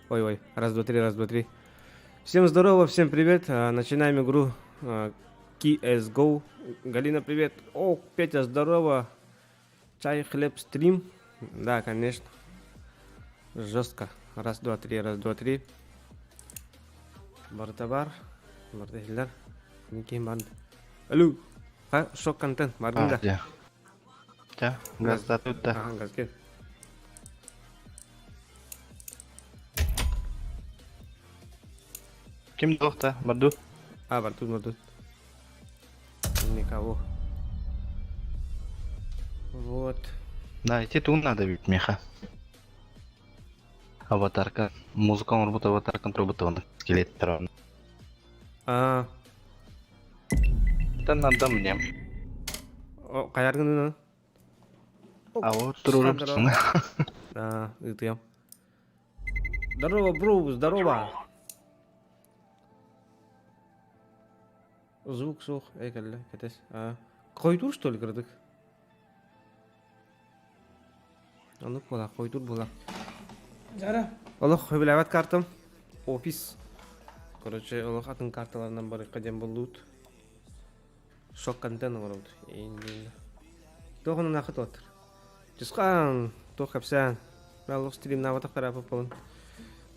Ой, ой, раз, два, три, раз, два, три. Всем здорово, всем привет. Начинаем игру CSGO. Галина, привет. О, Петя, здорово. Чай, хлеб, стрим. Да, конечно. Жестко. Раз, два, три, раз, два, три. Барыта бар. Барыта иһиллэр. Никейм банд. Алло. Ха, шок контент. Бардым да. Да. Да, газда тут да. Ага, газ кел. Ким туохта? Барду? А, бар тут, бар тут. Никого. Вот. Да, идти тут надо ведь меха. Аватарка. Музыка оҥорбут аватаркан турбут скелет туран. А, Это надо мне. о, хайаргын А вот турурум. А, ытыам. Здорово, бро, здорово. Звук суох, эй кэллэ, кэтэс. А, хойдуур что ли кырдык? Оннук буолар, хойдуур буолар. Жара. Олох сөбүлээбэт картам офис. Короче, олох атын карталарынан барыахха диэн буоллубут. Шок контент оҥоробут. Туох онон туоттар. Чысхаан, туох кэпсээн. Мен олох стримнаабатах тарааппыт буолан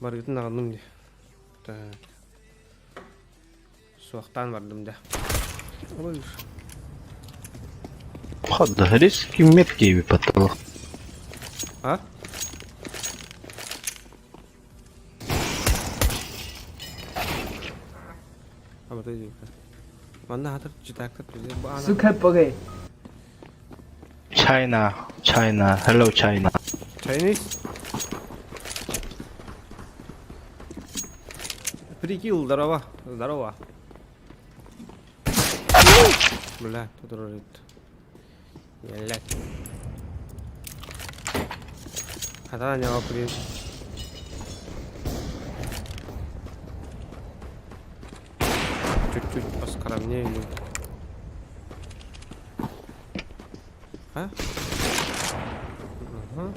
барыгытын аҕынным дии. Так. Суохтаан бардым да. Ой. Ходда, риски меткие потолок. А? А вот иди. Манна хатыр читактар Сука, богай. China, China, hello China. Chinese? Прикил, здорово. Здорово. Бля, тут рожит. Блять. Хата на него при... Чуть-чуть поскромнее. А? Ага.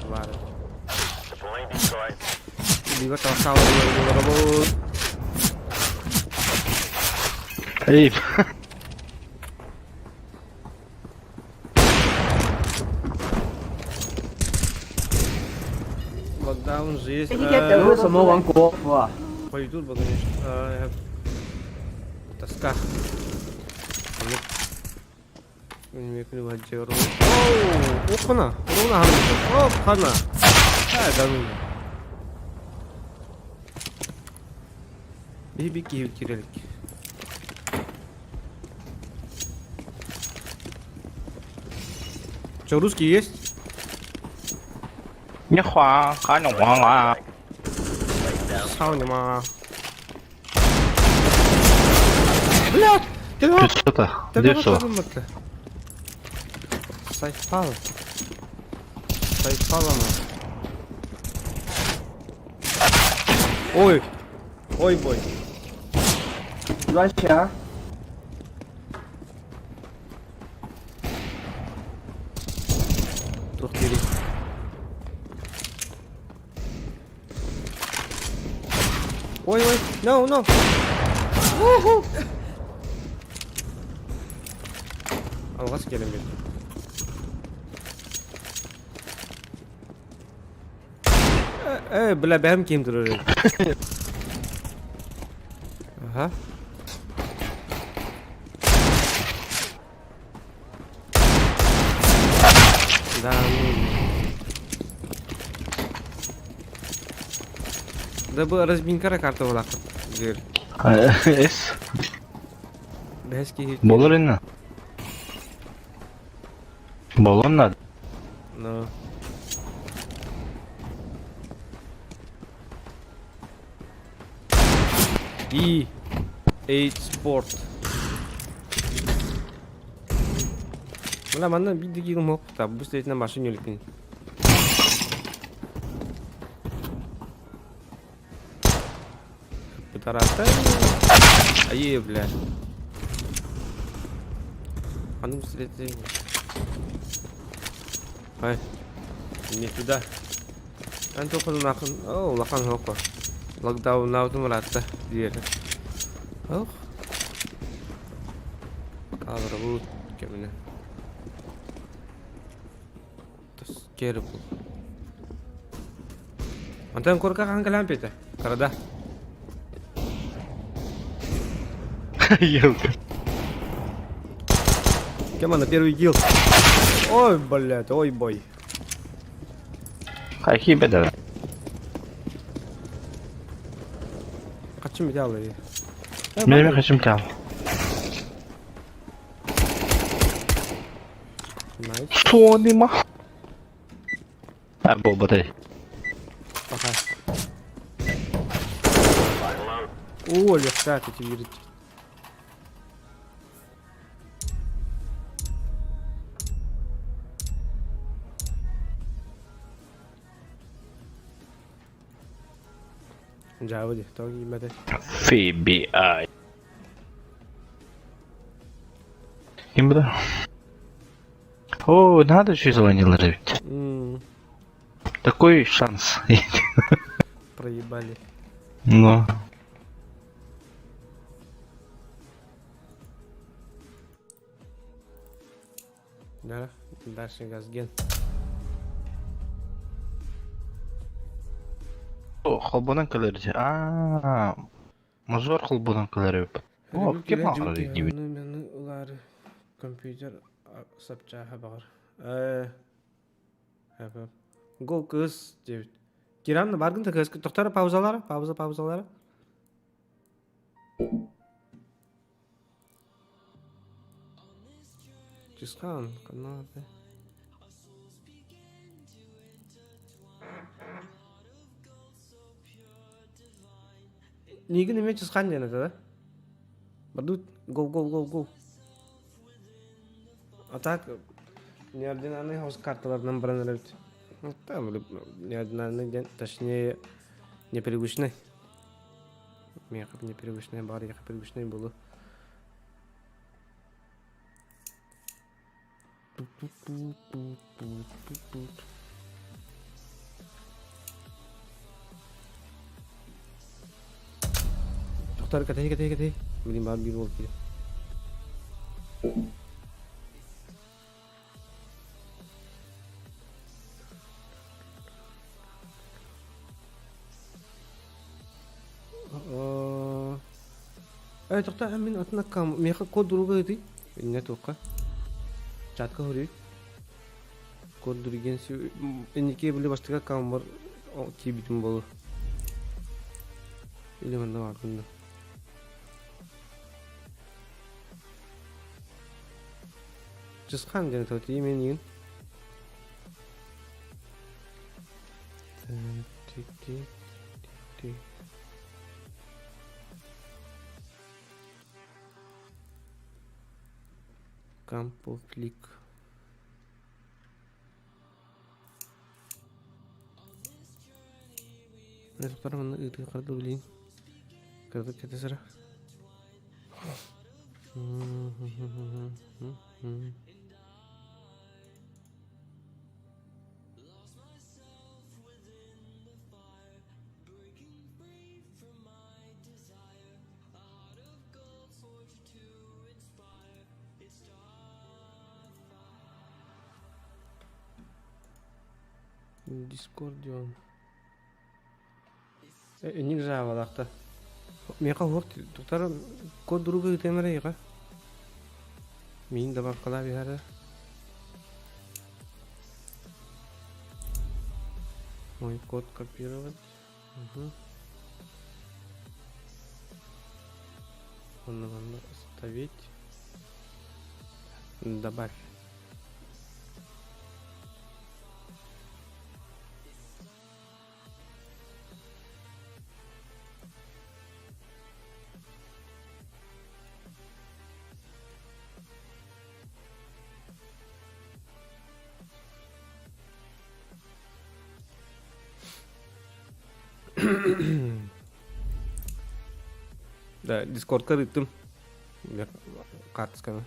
Ладно. Либо толкал, либо работ. Эй, Локдаун же есть. 你为什么玩国服啊？ Пойдут, конечно. Тоска. Опана, ровно Опана. А, да ну. Бибики кирелик. Че, русский есть? 你花还能黄啊？ 操你妈！Блядь! Ты 500, 900. Сайфал. Сайфал она. Ой! Ой, бой. 软侠。 Тух кири. Ой, ой, no, no. Уху. Алғас келем бет. Э, бля, бәм киім тұрыр. Ага. Да, ну. Да бу разминкара карта буолар. Дир. С. Бэс киһи. Болор инна. Болон надо. Ну. E 8 Sport. Бля, манна биир киһи мох та бу стоит на машине үлкин. Пытарата. Ае, бля. А ну, встретили. Ай, не туда. Эн туоххун оо, улахан оһоххо. Локдауннаабытым ыраатта диэри. Ох. Хааларабыт кэминэн. Terrible. Онтон курка хаһан кэлээн пиэтэ? Карада. Елка. Кем она первый килл? Ой, блядь, ой, бой. Хайхи беда. Хачым биталы. Мен хачым тал. Nice. Соны ма. А буолбатай. Пока. О, легка, ты тебе Дьаабы дии, тоҕо киирбэтэй? FBI. Ким бу? О, надо же звонил ведь. Такой шанс. Проебали. Но. Да, дальше газген. Холбонан кэлэр. Аа, мажор холбонан кэлэр эбит. О, ким аҕалар диибит. Мени улары компьютер сапчааһа баҕар. Э, Гол кыз диэбит. Киранна баргын да кыз тохтара паузалара, пауза паузалара. Чысхан, канал Миигин эмиэ Чысхан диэн этэ да? Бардут go go go go. А так неординарный хаус карталарынан баран эрэбит. Там неординарный диэн, точнее непривычный. Миэхэ непривычный баар, эйиэхэ привычный буолуо. Тохтор кэтэһи кэтэһи кэтэһи. Билин баар биир буолуп киирэ. Э, тохтоо мин атын аккаунт миэхэ код друга ыытый. Иннэ туохха? Чатка хоруй. Код друген инники били бастакы аккаунтбар киирбитим буолуо. Или манна баарбын да. Чысхан диэн этэ имя игин. Кампофлик. Тоқтар манна ыытыы харды билиин. Кырдык кэтесера. Дискордион. Инник жаабалаахта. Миэхэ уһук туктар код друга ыытыам эрэ эйиэхэ. Миин добавкалаа биһэрэ. Мой код копировать. Угу. Онно манна ставить. Добавь. Да, Дискордка ыыттым. Хаартысканы.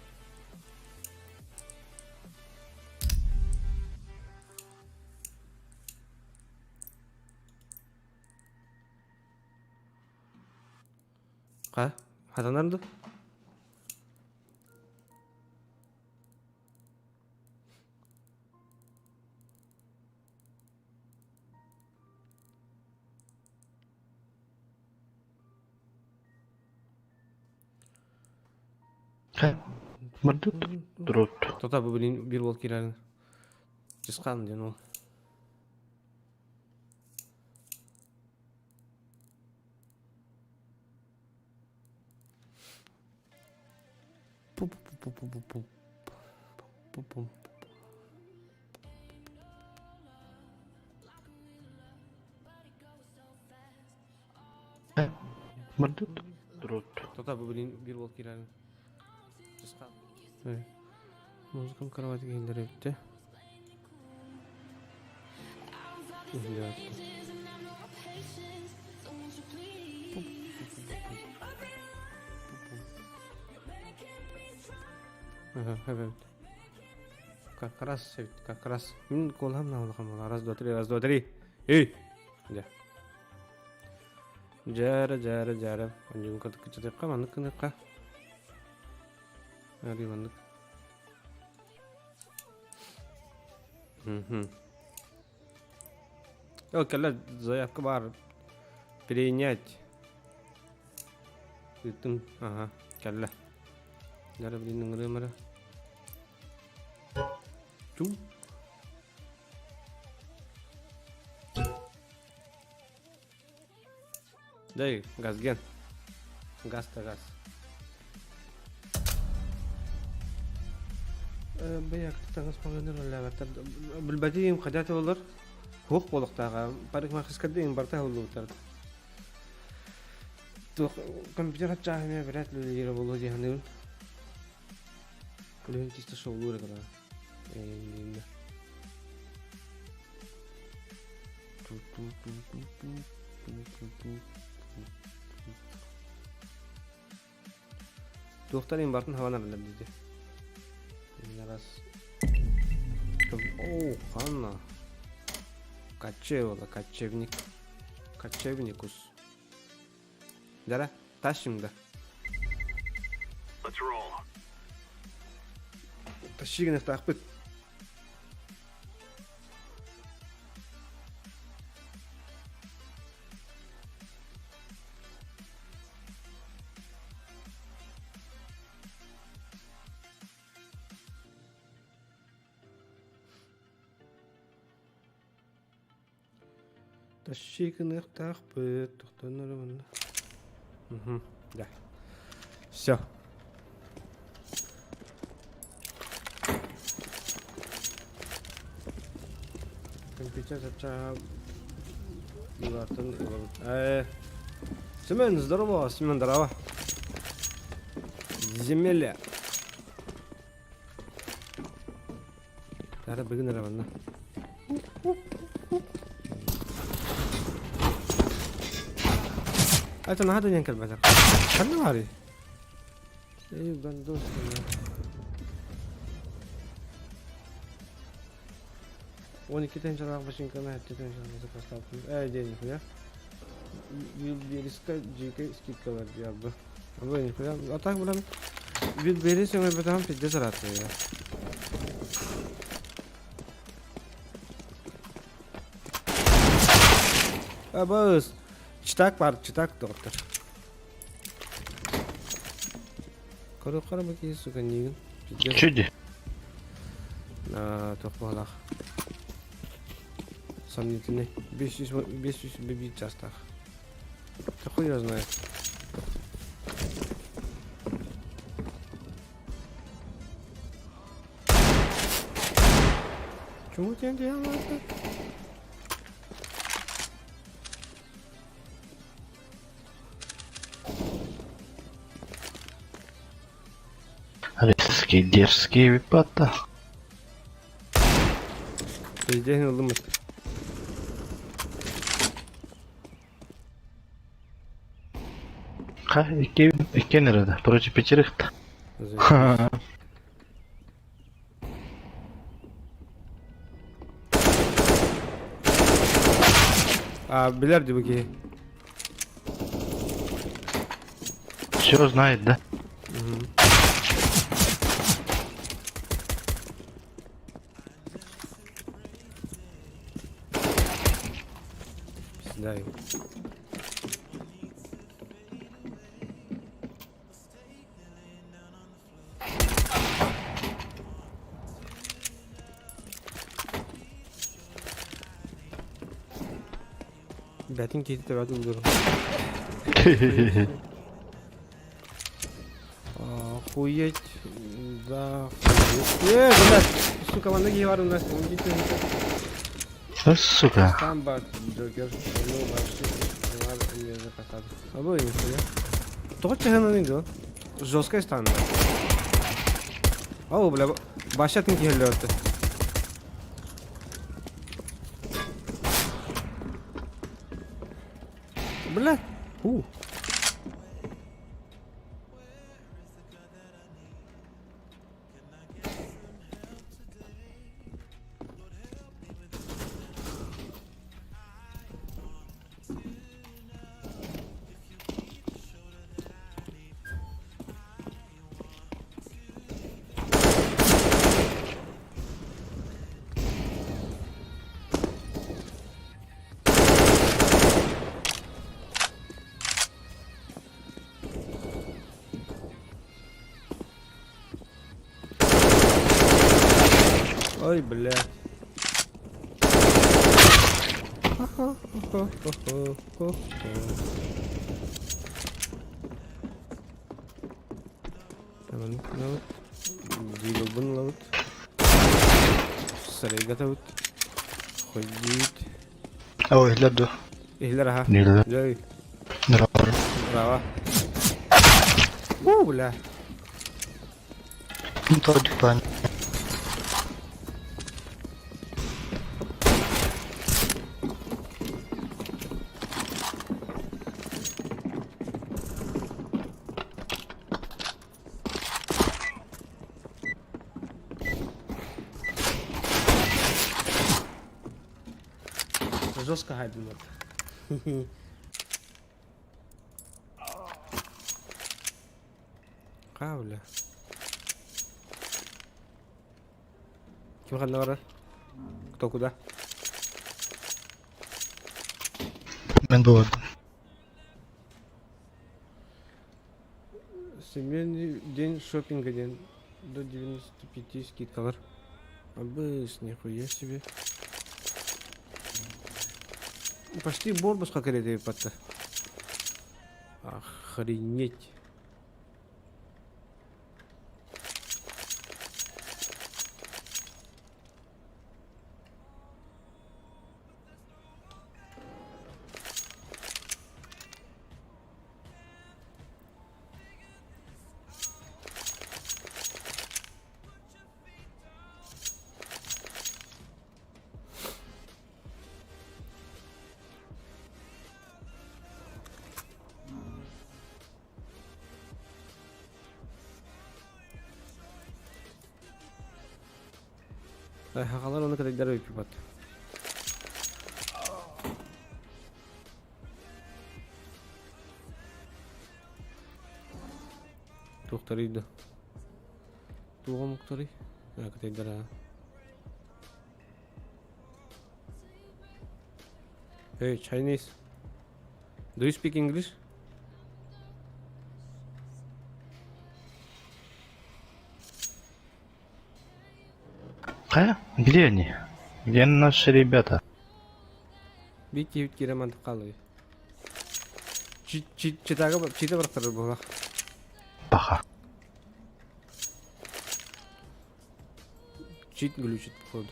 Ха? Хатанар ду? Мырдыт турут. Тота бу билин бир уол киирэрин. Чысхан диэн ол. Пу-пу-пу-пу-пу-пу. Пу-пу. Мырдыт турут. Тота бу билин бир уол киирэрин. Чысхан. Музыкам кровать иһиллэр эбитте. Эбит. Как раз эбит, как раз. Мин куолаһым наалахан буолла. Раз, два, три, раз, два, три. Эй! Дьэ. Дьээрэ, дьээрэ, дьээрэ. Онньугун кытыккычытыахха, маннык гыныахха. Арый маннык. Мгм. Ол кэлэ заявка баар. Принять. Ыыттым. Ага, кэллэ. Дара блин ыҥырыам эрэ. Ту. Дай газген. Газ-то газ. Быйак таҥас маҕаһыыннар үлэлээбэттэр. Билбэтиим хайдах буолар. Суох буолуохтааҕа. Парикмахерскайда барыта аһыллыбыттар. Туох компьютер хаччааһа эмиэ вряд ли үлэлиирэ буолуо дии саныыбын. Күлүһүн чисто шоулуур этэ Туохтан иһин бартын хабан арыллар диде. Раз. О, ханна. Кочевола, кочевник. Кочевникус. Дара, тащим да. Тащи гыныахтаахпыт. Тащи гыныахтаахпыт. Тохтоон эрэ манна. Мгм, да. Все. Компьютер сачаа улаатан ылабыт. Семен, здорово, Семен, здорово. Земеля. Тара бүгүн эрэ манна. Это наһаа да диэн кэлбэтэх. Ханна баарый? Эй, гандос. 12 тыһыынчалаах бачыыҥканы 7 тыһыынчалаах заказтаабытым. Ээ, диэн нихуя. Вилбериска дьиикэй скидка бар диабы. Абы нихуя. А так булан Вилберис өҥөйбөтөҕүм пиздец ыраатта я. Абыс. Читак бар, читак доктор. Көрө-көрө бу киһи сука нигин. Пиздец. Чуди. Туох баҕалаах. Сомнительный. 500 501 чаастаах. Да хуй его знает. Чему тебе делать? Резкие, дерзкие ребята. Пиздец ылымыт. Ха, икки, икки эрэ Против пятерых -то. А, билэр дии бу киһи. Все знает, да? Угу. Пизда им. Бэтин киһи төбөт улдурун. Охуеть, да. Э, блядь, сука, манна киһи бар у нас. Уйдите, Да, сука. Там бар, Джокер, ну, вообще, не запасать. Абы, нихуя. Тоҕо чаһынан иди. Жесткая стана. Ау, бля, башатын киһи Бля. У. Ой, бля. Дигалбын ылабыт. Сарайга табыт. Ходит. Ой, иһиллэр дуо? Иһиллэр аха. Иһиллэр. Дьэй. Браво. Браво. У, бля. Тоді Жестко хайден Ха, бля. Ким ханна барар? Кто куда? Мен буолдум. Семейный день шопинга день. До 95 скидкалар. Абыс, нихуя себе. Почти борбус как это патта. Охренеть. Хахалар оны кадайдар өйпү бат. Туохтарый да? Туоҕа муктарый? Кадайдар Hey, Chinese. Do you speak English? Хайа? Где они? Где наши ребята? Бити кире мантыкалы. Читага чита барактар була. Паха. Чит глючит, походу.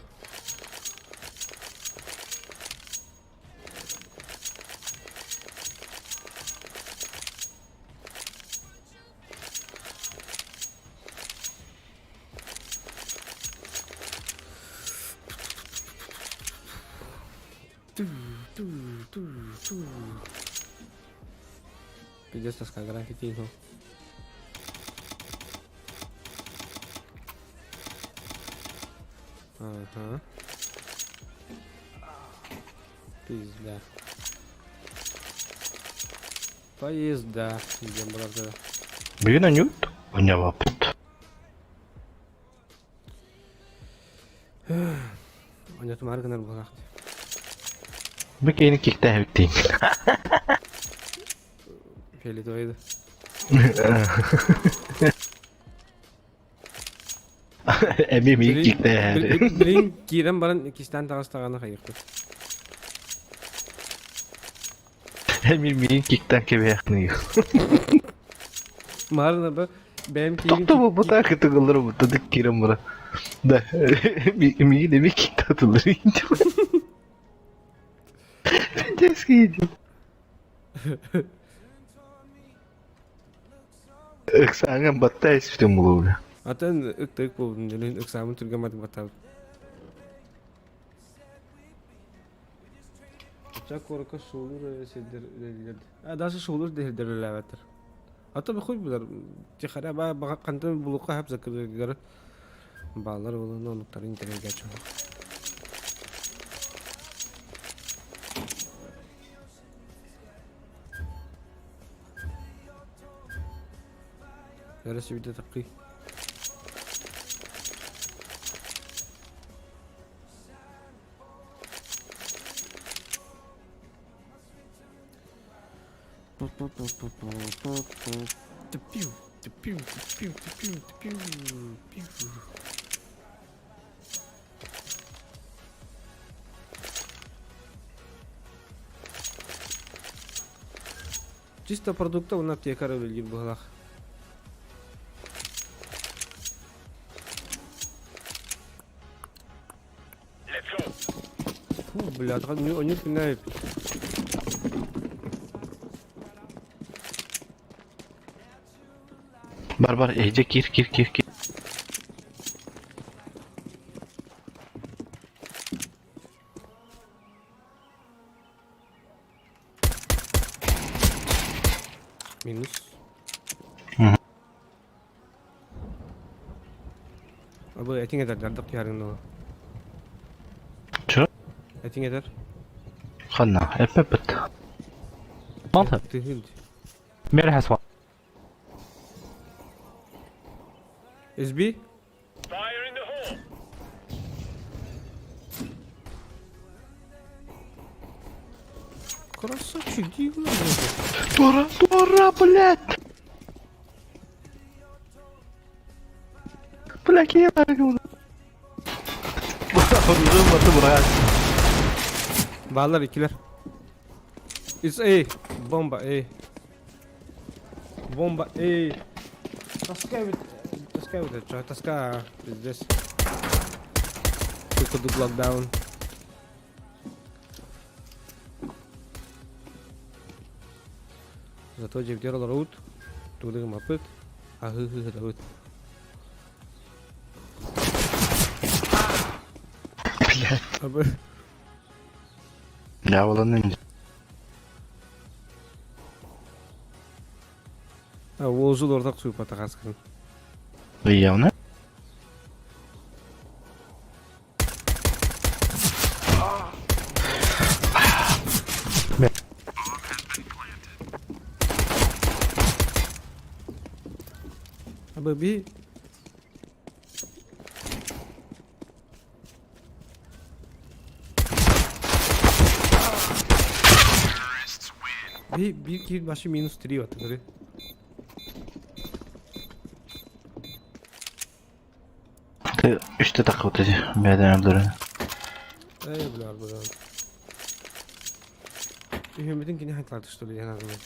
Пиздец тоска граффити, ну. Ага. Пизда. Поезда. Идем, брат. Бүгүн анют унньабаппыт. Онньотумаары гынар буолаах. Бу киһини киктээбиттиин. Фиолетовый да. Эми миин киктээһээри. Билин киирэн баран кистээн таҕыстаҕына хайыахпыт. Эми миин киктэн кэбиһэхтиҥ. Маарына ба бэйэм киирин Тохто бу так тыгыллар бу киирэн бара. Да, миин эми киктатылар. Детский идет. Ыксааҥҥа батта испитим булуга. Атын ык-тык буолбутун дьэлин ыксаамын түргэн матык баттаабыт. Ча куоракка шоулуур сирдэр үлэлииллэр. А даже шоулуур дэһирдэр үлэлээбэттэр. А то хуй булар. Тихаря ба хантан булукка хап закрыгар баалар болон онуктарын интернетке Өрөсүүбүтэ таккый. Чисто продукта уонна аптекара үлэлиир быһыылаах. Фу, блядь, они пинают. Бар бар, эйдэ киир киир киир киир. Минус. Мгм. Абы этиң этэр дардак түһэрин Чё? Этиң этэр. Ханна, эппэппит. Монта, Тыһын. Мэр has one. SB? Красавчик, дивно. Тура, тура, блядь! Бля, киһи Оружие баты брат. Баалар икилер. It's A. Бомба A. Бомба A. Таскай бит. Таскай бит. Чё, таска. Пиздец. Только do lockdown. Зато дьиэбитигэр олоробут, тугу да гыммаппыт, аһыы сытабыт. Блядь. Дьаабыланным. Уолжул ортақ суйпата хаскын. Явно. Абы би Би биир киһи вообще минус три вот говори. Ты үстэ таххыбыт ити бэйдэн өлдөрөн. Эй, бля, бля. Үһүммүтүн кини ханталаата что ли, диэн аҕынным.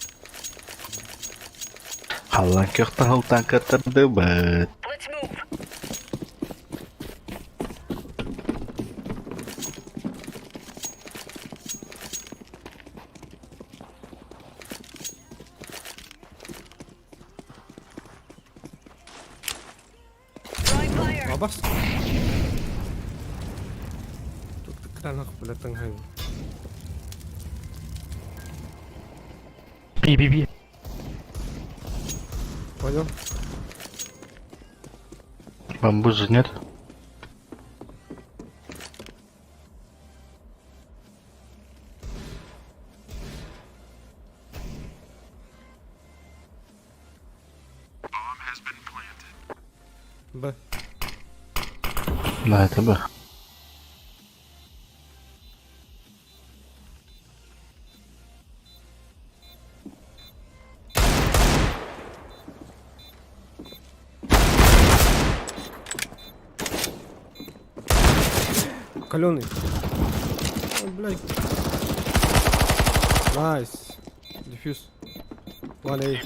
Халлаан көхтөн алтан кыттардыбыт. Абас. Тут кранах, бля, таҥхай. Би би би. Понял? Бамбу же нет? Да, это бы. Каленый. Ой, блядь. Nice. Defuse. One A.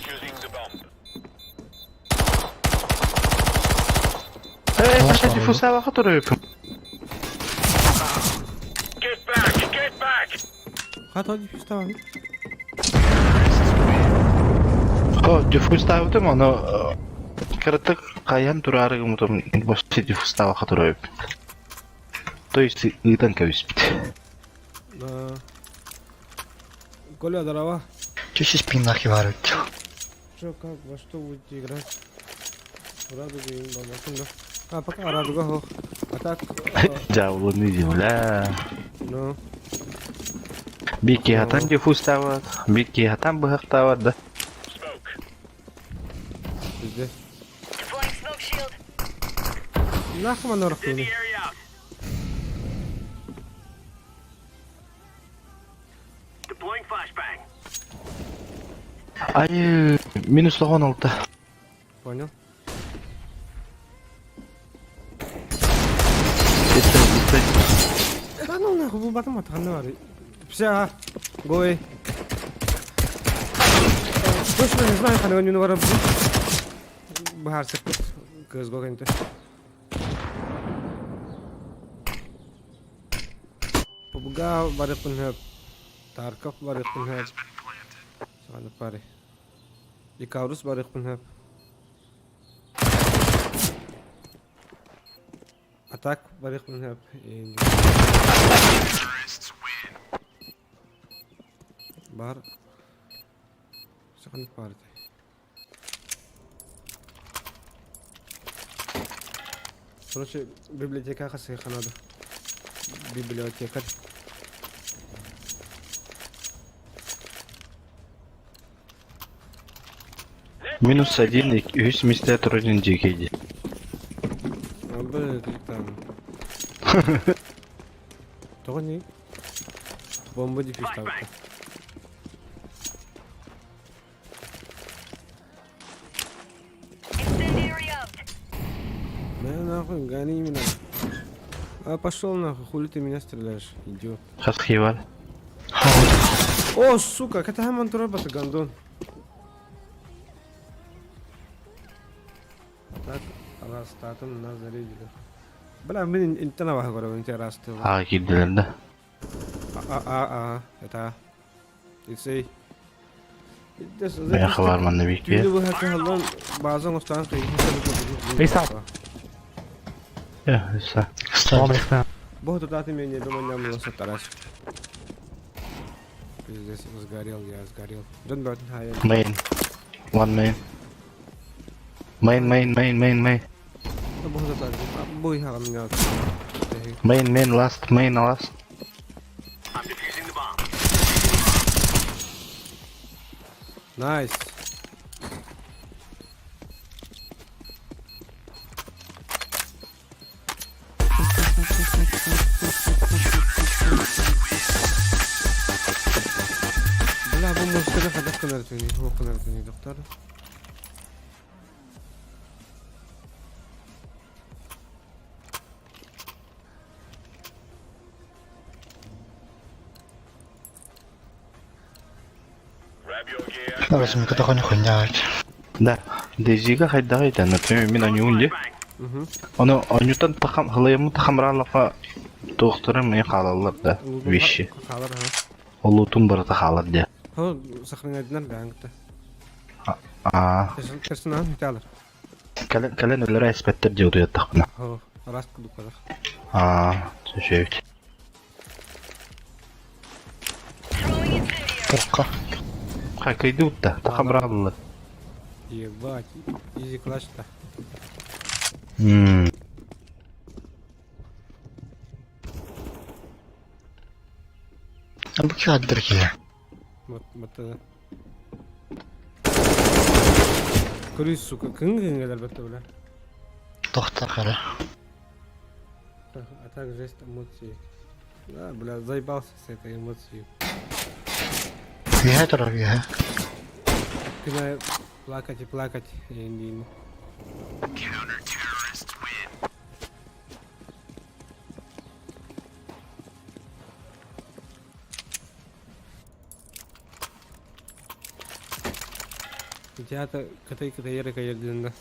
Эй, Саша, диффуза которую Хата defuse таван. О, диффуз тавытым, оно кырытык кайан турары гымытым вообще диффуз таваха турар То есть ыытан кэбиспит. Да. Коля, здорово. Че спинах варят? Чё, как, во что будете играть? В Радугу и Бабакун, да? А, пока Радуга, ох. А так... Дьяволы земля. Ну. Бики хатан диффуз тават, бики хатан быһах тават да. Везде. Нахуй она рахули. Ай, минус лохон алта. Понял. Да ну нахуй, бұл батым атқанды бар. Вся, гой. Точно не знаю, қандай ойын бар. Бахар сықпыт. Көз гогенте. Пубга барыппын хөп. Тарков барыппын хөп. Сағаны пари. Икарус барыппын хөп. Атак барыппын хөп. Бар. Сағаны пари. Короче, библиотека хасыханада. Библиотекарь. Минус один, үс мистер труден дикейди. А, блин, там. Тоҕо не? Бомба дефьюз табыта. Да нахуй, гони меня. А пошел нахуй, хули ты меня стреляешь, идиот. Хас хивар. О, сука, это хаман турабата, гандон. Так, раз татом нас зарядили. Бля, мы инте на вахгора, инте раз ты. А, кирдилер да. А, а, а, это. It's Мен хабар манна бики. Түйді бұл хәті халлан базан ұстан Бейсап. Я, са. Комплексно. Бог туда ты меня не думал, не было сатарас. Пиздец, сгорел, я сгорел. Дон Бертон, хай. Main. One main. Main, main, main, main, main. Бог туда, бой хагам меня. Main, main, last, main, last. Nice. Бля, бу музыканы хадак кынар түни, бу кынар түни, доктор. Давай, көтөҕөнү хунньаат. Да. Дейзига хайдагайда, например, мен анюнде. Оны анютан тахам хылайымы тахамралака доктора мен халалар да вещи. Халар, ха. Олутун барата халар де. Хо, сохраняйдынар бәңгті. А, Персонал металлар. кэлэн кэлэн өлөр эспеттер диэ утуяттахпына. Хо, раз кудукалар. А, түшөйт. Тоққа. Хакайды утта, тахамраллар. Ебать, изи клатч-то. Мм. А бу кадр киһи. Вот, вот это. Көрүй, сука, кың кыңгелер бетті, бля. Тохтар хара. А так жесть эмоции. Да, бля, заебался с этой эмоцией. Үөһэ турар үөһэ. Начинаю плакать и плакать. И Театр кытай кытайыр кайырдында.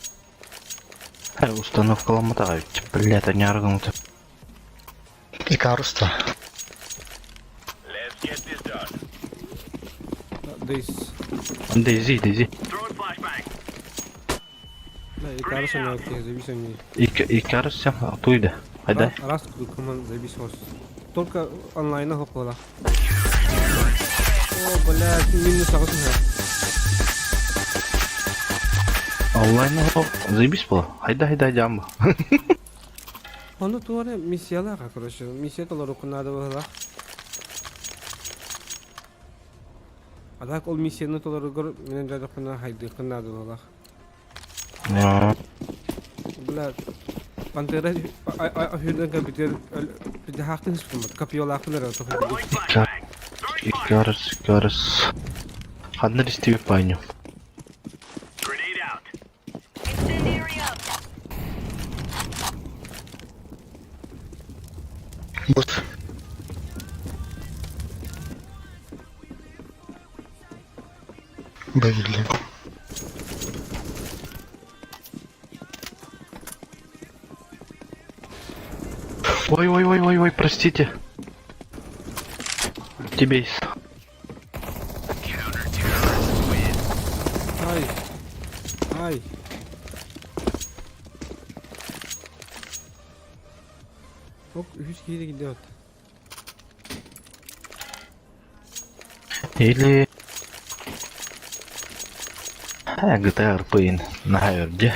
Установкаламматаҕа эбит. Блядь, аньааргыммыт. Икаруста. Дейс. Дейзи, Дейзи. Да, Икарус у него зависим. Икарус сем туйда. Айда. Раз кудукуман зависимость. Только онлайна хоппола. О, блядь, минус аҕыс Онлайн заебись было. Хайда хайда дьаама. Ону туора миссиялаах, короче, миссия толоруккун наада быһылаах. А так ол миссияны толоругар мен дьадахпына хайдыаххын наада быһылаах. Бля, Пантера үрдэн кэлбитигэр хаахтын ыспытым копьелаахпын эрэ Икарус, Икарус. Ханна истибит паанньу. Бут. Блин. Ой, ой, ой, ой, ой, простите. Тебе есть. Ай. Ай. Ок, үһүс киһи киирдэ Или... GTA RP на өрде.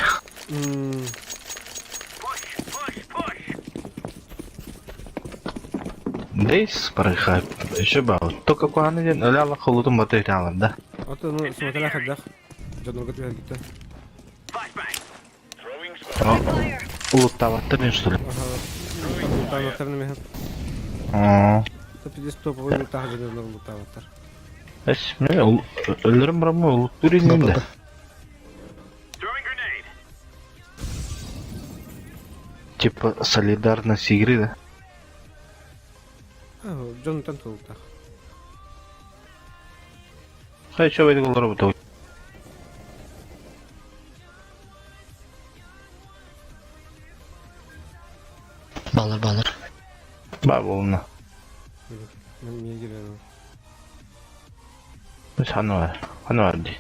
Дейс парыха еще бау. Только куаны ден ляла холутум батырялар, да? Ото ну смотря хадах. Жонорга түһэргитэ. Улуттаваттыр что ли? Ага. Улуттаваттар неме. Аа. Пиздец топовый улуттаах жонорга улуттаваттар. Эс, мен өлөрүм барамы улуттур инем да. Типа солидарность игры, да? А, дьонтон тулуттаах. Хай, что в этой работу? Балар балар. Ба, волна. Мен мие кирен. Хануар. Хануар ди.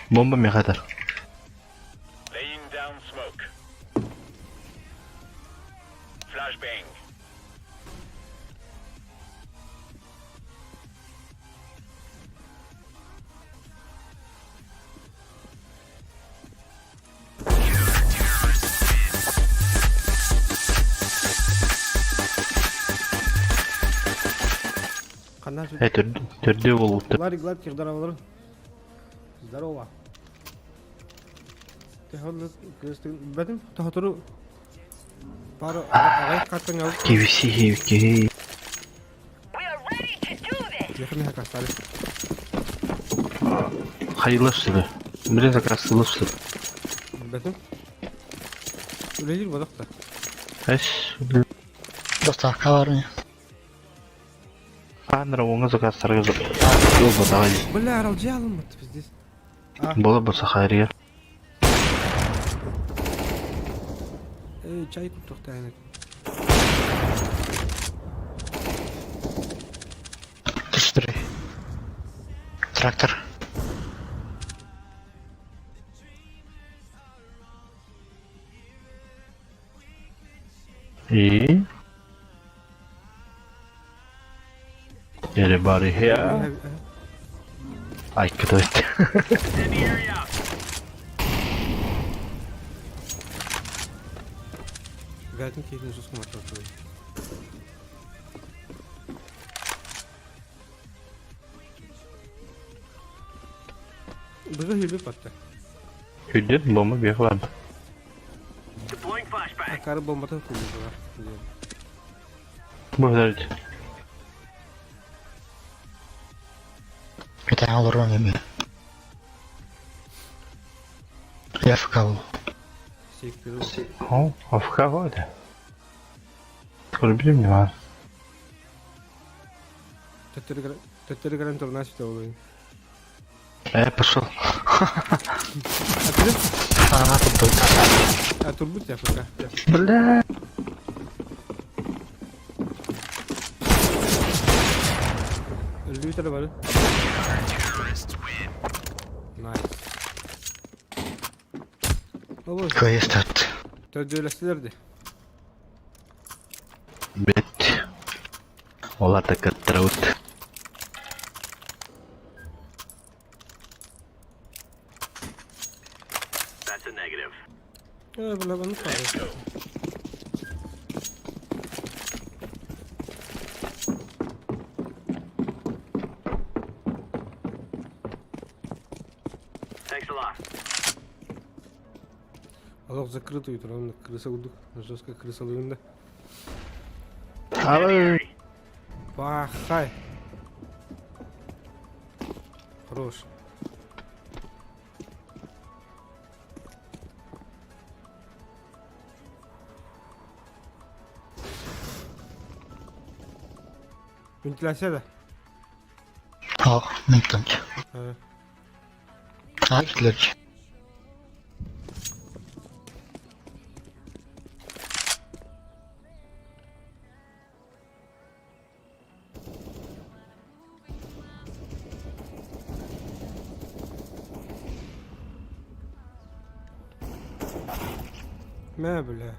Бомба мехатар. Laying down smoke. Flashbang. Ханна Э, түрдө болупту. Ларри Гладких, здорово. Здорово. Бэтим тохотору пару агай каттан алып KVC, KVC. Яхын хакастары. Хайылышты. Блин, закрасылышты. Бэтим. Үлелер бодақта. Эс, Доставка бар не? Анра оңа заказтарга жол батагай. Бля, аралжы алынмыт пиздец. Бола болса хайрия. Эй, чай куттук тайны. Түстүрүй. Трактор. И? Everybody here? Ай, кто это? Incendiary out. Гайтын кейтин сус куматтар. Быгы хүлбү батты. Хүлден бомба бек бар. Акары бомбатын куллугар. Быһыт. Кэтээн олоруом эмиэ. Я ФК О, АФК это. Көрбүтүм не бар. Төттөрү кэлэн турнаас бүтэ буолуо. Пошел. А, турбут. А турбут я ФК. Бля. Өлдүбүт эрэ бары. Nice. Олус. Кыайыстат. Төрдүөлэстилэр дии. Бит. Олар да кыттырабыт. That's a negative. Бля, ну правильно. Thanks a lot. Олох закрытую туран крыса курдук. Жестко крысалыын да. Алы. Пахай. Хорош. Вентиляция да? О, ментон. А, А, килер. Мэ, бля.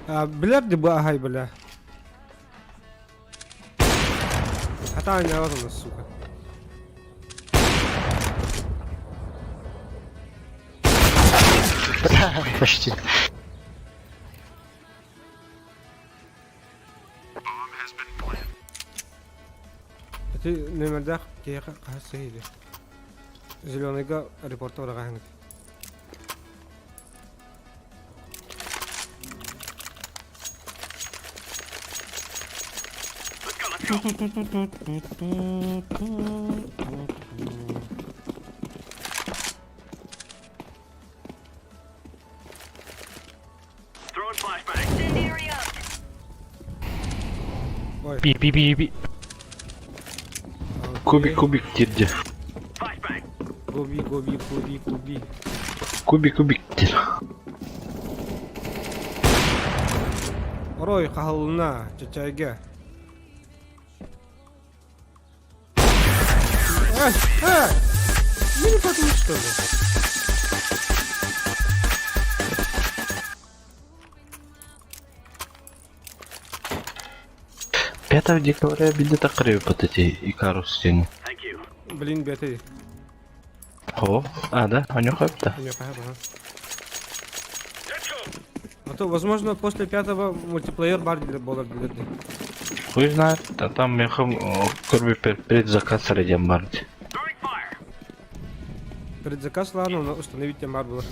А, билэр ди бу аһай, бля. Хата аняла у нас, сука. Бля, почти. Ити нүөмэрдээх киһиэхэ хаһыс сыһыйды. Зеленыйга репорта быраҕаһыҥыт. Let's go, let's go. Throwing flashbang. Incendiary out. Ой, B B B B. Кубик, кубик, диир. Flashbang. Гоби, гоби, куби, куби. Кубик, кубик диир. Орой, хаһылына, чачайга. Эй, эй! Не потом что ли? 5 декабря билет крыпот эти Икарус день. Thank you. Блин, бэтэй. О, а, да, у него да. Ага. Let's go. А то, возможно, после пятого мультиплеер бар буолар диир. Хуй знает, а там мехом көрбү предзаказ диэн баар. Throwing fire. Предзаказ, ладно, но установить тем бар было.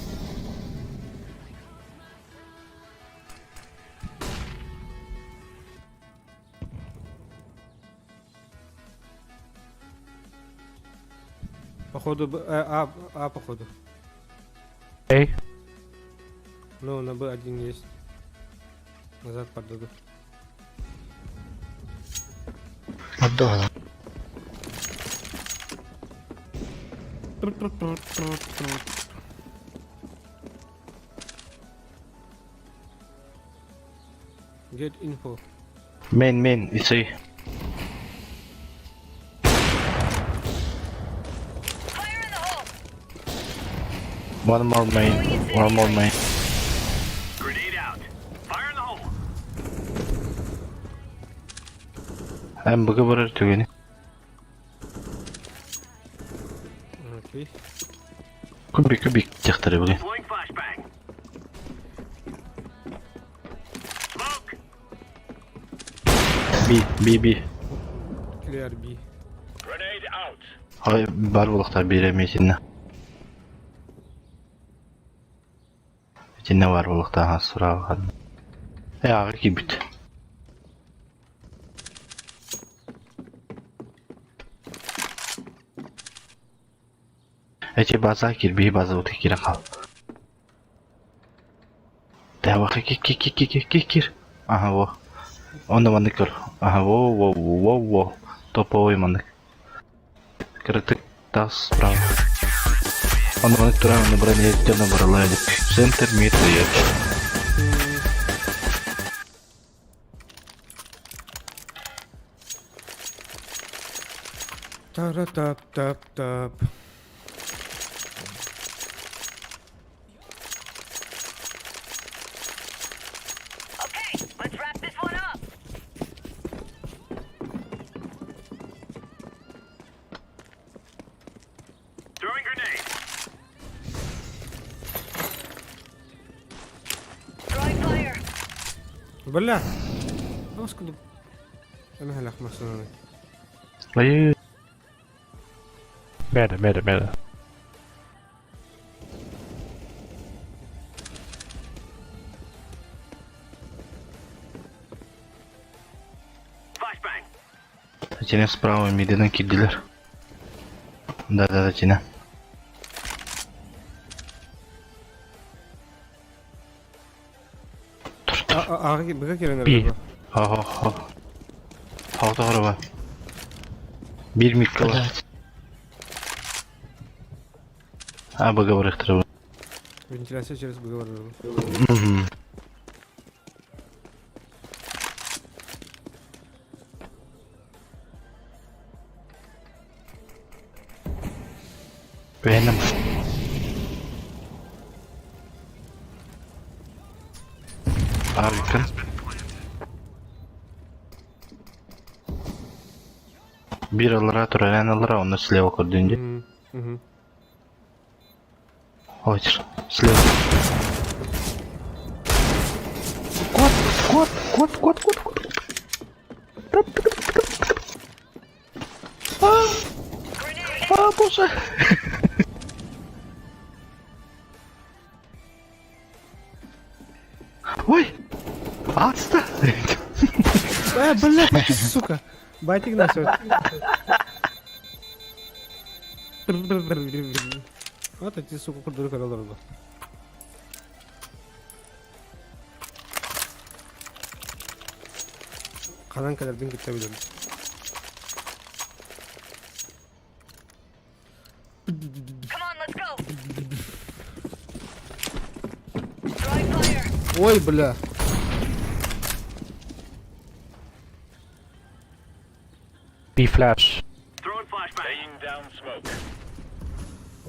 Походу, Б, А, А, походу. A. Ну, на Б один есть. Назад подойду. Отдала. Get info. Main, main, it's A. Fire in the hole. One more main, one more main. Grenade out. Fire in the hole. Эн быгы барар түгэни. Окей. Кубик, кубик техтары бүгін. Deploying flashbang. Smoke. B, B, B. Clear B. Grenade out. Ай, бар булықтар беремесіне. Итиннэ баар буолуохтаах сураҕа. Э, аҕа киирбит. Эти база кирбии база вот киирэн хаал. Давай кир кир кир кир кир кир. Ага во. Онно маннык көр. Ага во во во во. Топовой маннык. Кыратык тас справа. Онно маннык туран онно баран иһиттэн баралаа илик. Центр мид дает. Тара-тап-тап-тап. Okay, let's wrap this one up. Throwing grenade. Throwing fire. Бля! Тоскуду. Эмэһэлэх массыынаны. Ой, Mid, mid, mid. Flashbang. Тине справа мидынан кирдилэр. Да-да-да, Тина. Тур, тур. Аҕа быга кэлэн Би. эрэр. Хо-хо-хо. Хо бар. Биир микка бар. Блядь. А, быга барыахтара. Вентиляция через быга барар. Мгм. Веном. Аркан. Биир аллара турар, аллара, онно слева көрдүн дии. Мгм. Ой, слева. Кот, кот, кот, кот, кот, кот. А, а, боже. Ой, отстань. Э, блядь, сука. Батик на всё. Вот эти, сука, курдур каралар бу. Ханан кэлэрбин кытта билэбин. Come on, let's go. Throwing fire. Ой, бля. B flash. Throwing flashbang. Laying down smoke.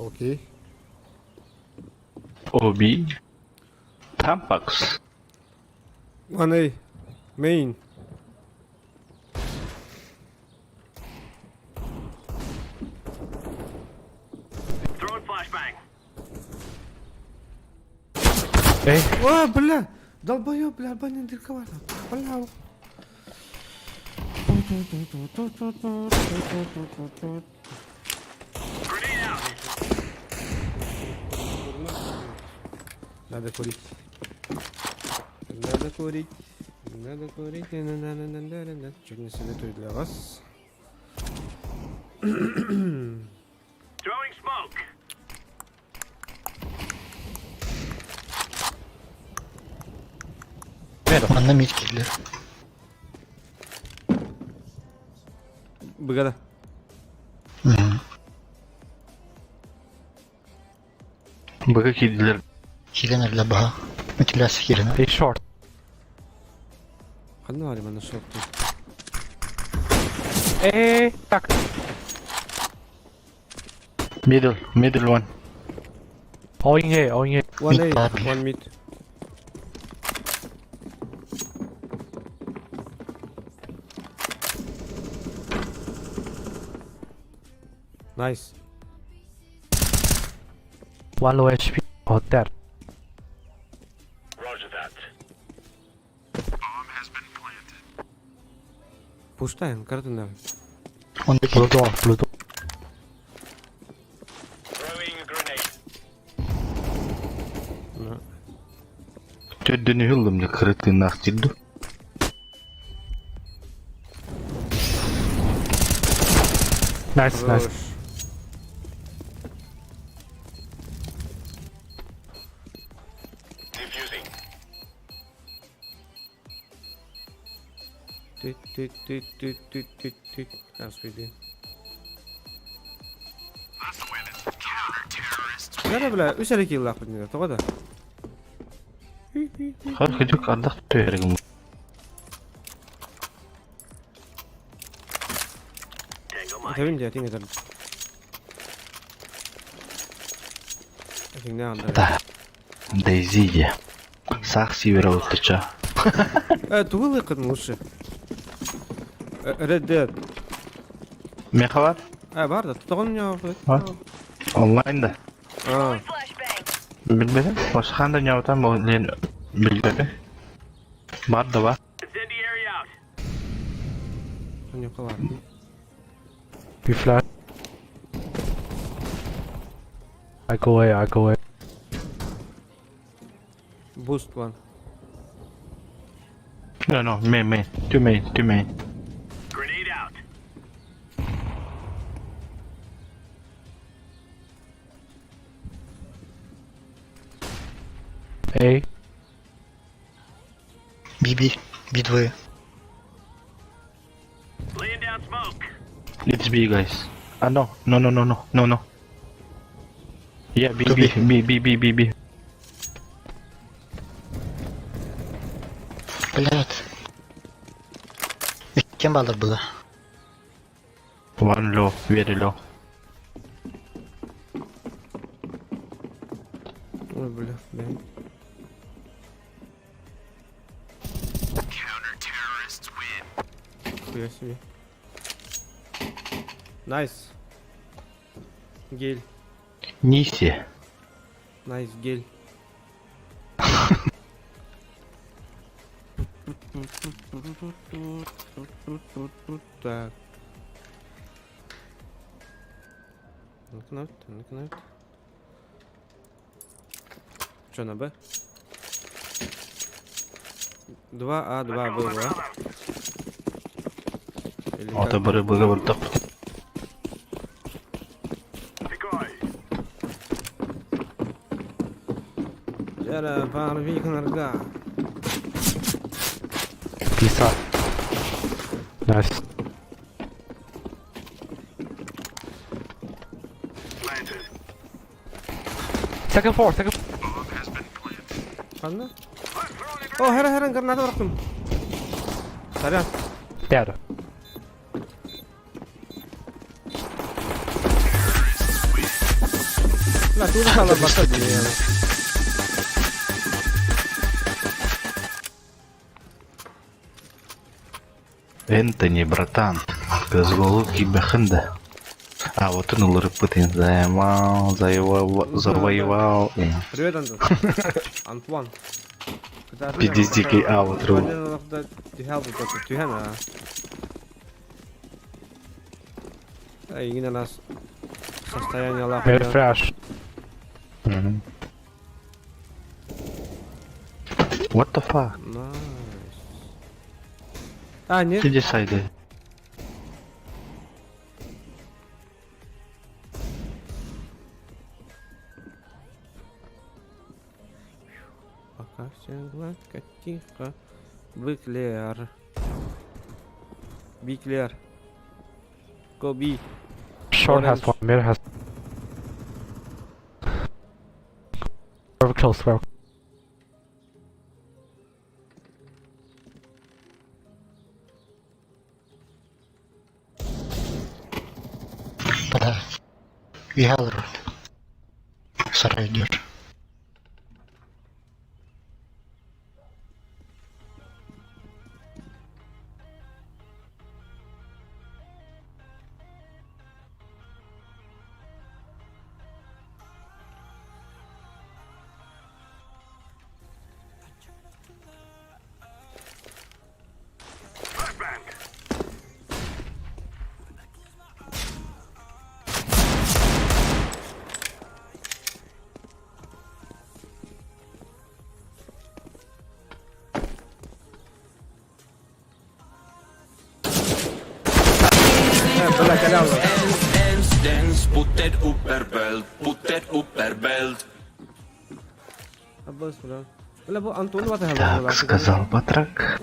Окей. Оби. Tampax. One A. Main. Throwing flashbang. A. О, бля! Долбоёб, бля, баня дырковата. Бля. Grenade out. Надо курить. Надо курить. Надо курить. На-на-на-на-на-на. Чуть не советую для вас. Throwing smoke. Манна мид киирдилэр. Быгада. Мгм. Быга киирдилэр. Киирэн эрэллэр баһа. Вентиляция киирэн. A short. Ханна баар манна шорты. A. Так. Middle, middle one. All in A, all in A. One Mid A, бар. one mid. Nice. One low HP. Oh, dead. Roger that. Пустаем, карту давай. Он Blue door, blue door. Throwing a grenade. На. Төрдүн үһү ыллым кыра тыыннаах дуу. Nice, nice. Хорош. Defusing. Түт түт түт түт түт түт түт. Раз уйди. That's the women. Counter-terrorists. Бля, бля, үс эрэ кииллаахпыт ньэ, тоҕо да? Хар күдүк ардах түһэригим. Tango Mike. Этэбин дии, этиҥ этэр. Этиҥнээх анда. Да. Дейзи дии. Саах сиибэрэ уттача. Тугу ылыаххытын лучше? Red Dead. Меха бар? Бар да, тоҕон ньоҕой. Онлайн да. А, Flashbang. Билбэтим. Башхан да ньоҕутан бу лен билбэтим. Бар да бар. Incendiary out. ньоҕой бар. We flash. I go A, I go A. Boost one. No, no, main, main. Two main, two main. Grenade out. A. B B. B двое. Laying down smoke. Let's B, guys. Ah, no. No, no, no, no. No, no. Yeah, B, To B, B, B, B, B, B. Блядь. Кем балыр было? One low, very low. Ой, бля, бля. Counter-terrorists win. Хуя себе. Nice. Гель. Ниси. Nice гель. Так. Ну-ка, ну-ка, Чё, на Б? 2А, 2 Б, 2. Или Ата как? бары быга бір топ. Decoy. Жара, порви нарга. B side. Nice. Planted. Second floor, second. Bomb has been planted. Ханна? I'm throwing a О, grenade. хера, хера, граната бырахтым. Сорян. Dead. Бля, тут сала бата дии. Энтони, братан. Кызголук ибэхэнда. А, вот он ылырыппытын займал, завоевал, завоевал. Привет, Антон. Антуан. Пиздец дикий аут, ру. Түһэн а. Ай, нас состояние лапы. Mid flash. What the fuck? Nice. А, нет. Ты десайды. Пока все гладко, тихо. B clear. B clear. Go B. Short has Orange. one, mid has. Very close, very. Бля. Ялрут. Сарай идешь. Flashbang. Кэлэ Так, сказал батрак.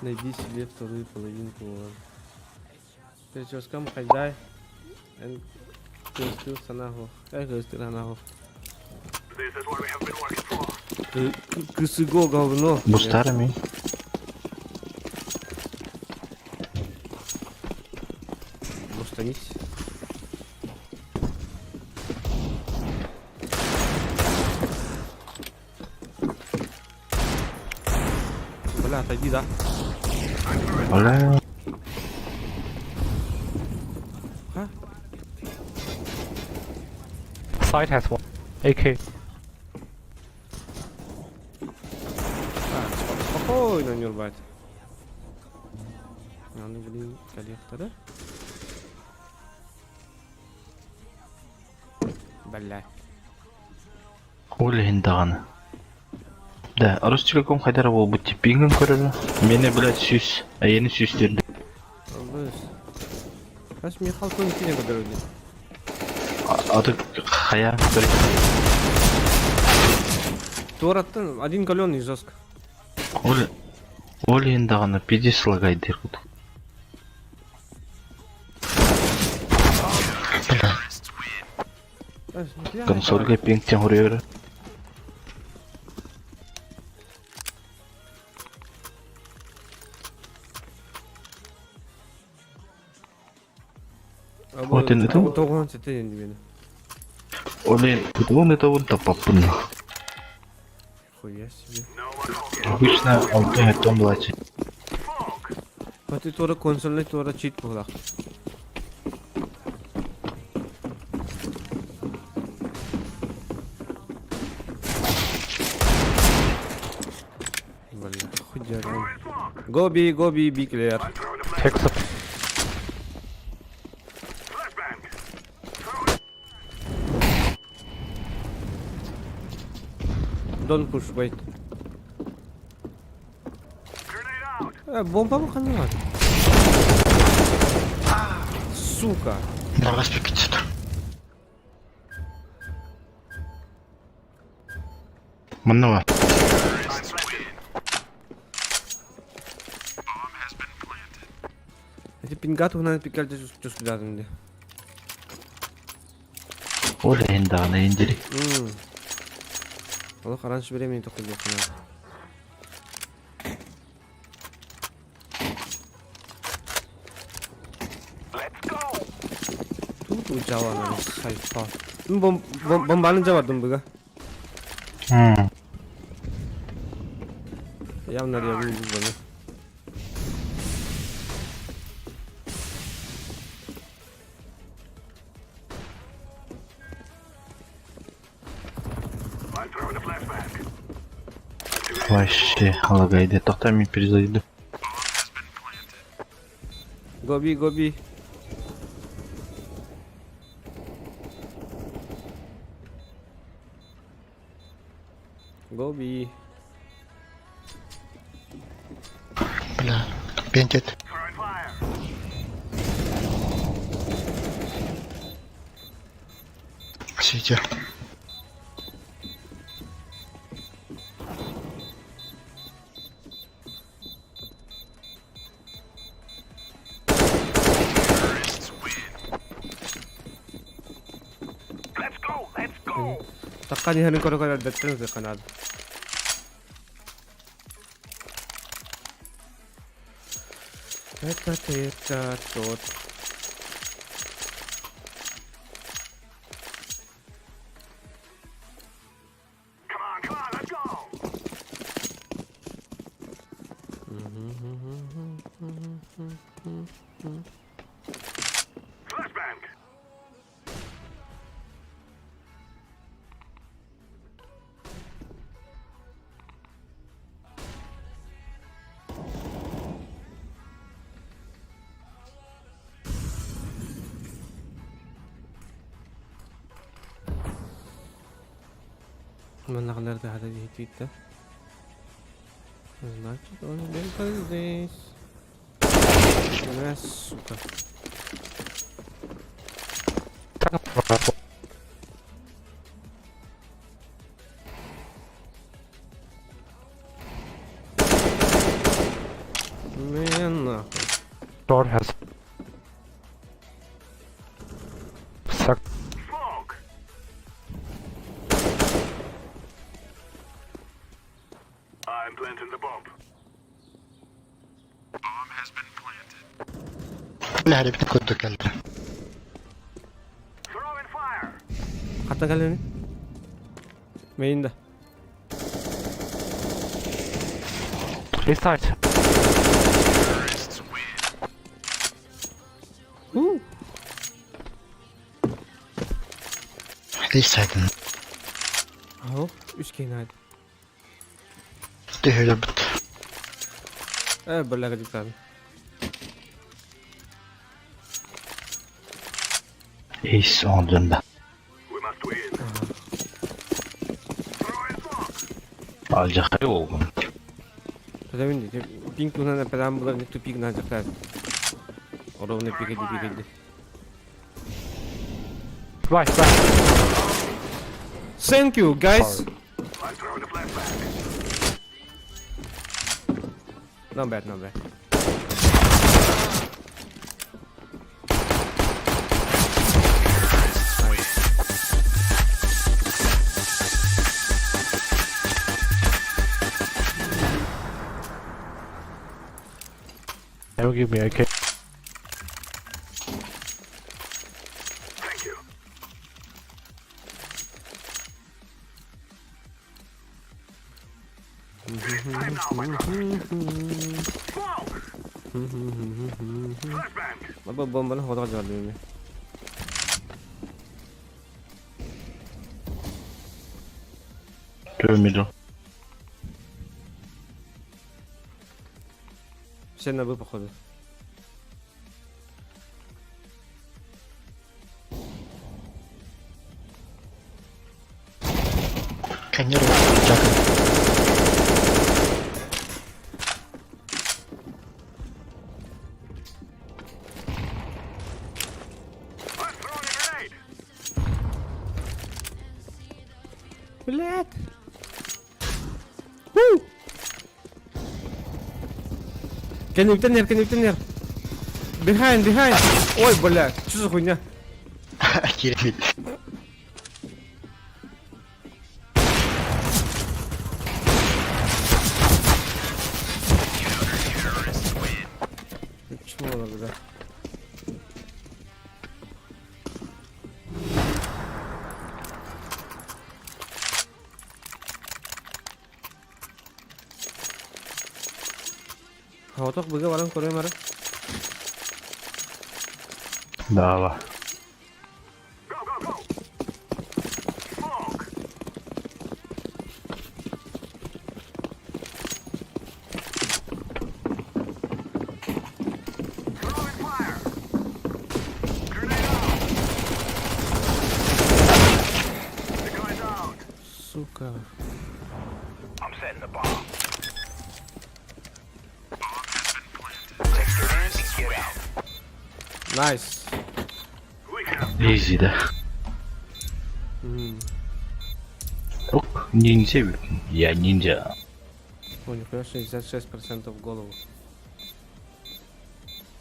Найди себе вторую половинку. Прическам хайдай. Көстүү санаах. Көстүү санаах. Кысыго говно. Бустарами. Бустанись. Бля, отойди, да? Бля. А? Side has one. AK. Так, спокойно не рвать. А ну, блин, коллектора. Бля. Ол иһин даҕаны. Да, Ростелеком хайда эрэ буолбут типпиҥҥин көрөрө. Миэнэ, блядь, сүүс, эйиэнэ сүүс диэн. Албыс. Хас Михал Кунтина көрдөрөдүн. Аты хайа көрө. Туораттан один каленый жестко. Ол ол иһин даҕаны пиздец лагайдыыр курдук. Бля. Консольга пинг хоруйар. Вот энэ ту. Тоҕуһан сэтэ диэн. Олен, он это вон тапаппын. Хуя себе. Обычно алты том платит. Пати туора консольный туора чит буолах. Блин, хуй Гоби, гоби, биклер. Take the Don't push, wait. Бомба маханула. Сука. Давай спиките. Манна Эти пингату надо пикаль чувствовать где. Ол иһин даҕаны индири. Олох раньше времени только надо. Тут ужала на сайфа. Бом бомбаны жабардым буга. Явно я буду бомбаны. Вообще лагайды. Тоқта мен перезайду. Гоби, гоби. Гоби. Бля. Бентит. Сидя. Такка не ханын көрө көрө деттен зыканад. Это это тот. Маннахларды хата дихитвитта. Значит, он где-то здесь. На, сука. Man, нахуй. Short has. Suck. Smoke. I'm planting the bomb. Бля, ребята, куда кэллэ. Throwing fire. Хата кэллини. Мейинда. This side. У. Ис сайдын. Аһо, үс киһи Түһүлүбүт. Э, бля, кадиктан. Эйс ондунда. We must win. Throwing smoke. Алжахай болгон. Потому пинг туна педам булар не тупик на жактар. Ровно пикеди пикеди. Right, right. Thank you, guys. I'm throwing a flashbang. Not bad, not bad. Never give me AK. Thank you. It is time now, my brother. Smoke. Flashbang. Баба бомбаны ходога жардым. Two middle. Все на Б, походу. Канер жакын. I'm throwing a grenade. Блядь. Уу! Коннектор, коннектор. Behind, behind. Ой, блядь, что за хуйня? Кирбит. Чмо, бля. Хотох быга баран көрөм ара. Дава. Go, go, go. Smoke. Throwing fire. Grenade out. The guy's out. Сука. I'm setting the bomb. Take your hands and get out. Найс. We have Изи да. Ок, ниндзя. Я ниндзя. О, нихуя 66% в голову.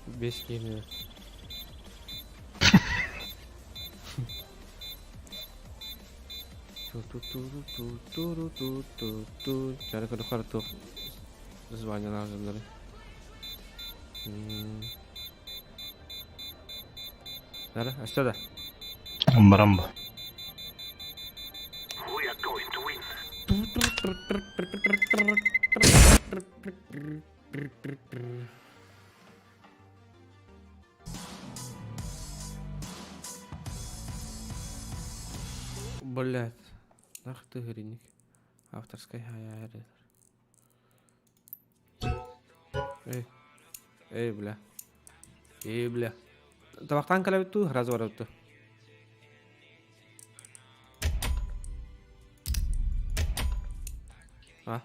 Без химии. Ту-ту-ту-ту-ту-ту-ту-ту. Чара карту звание нажимали. Дара, а что да? Мрамбо. We are going to win. Блять. Нах ты гриник. Авторская хая. Эй. Эй, бля. Эй, бля. Табақтан калабытту, разы барабытту. А?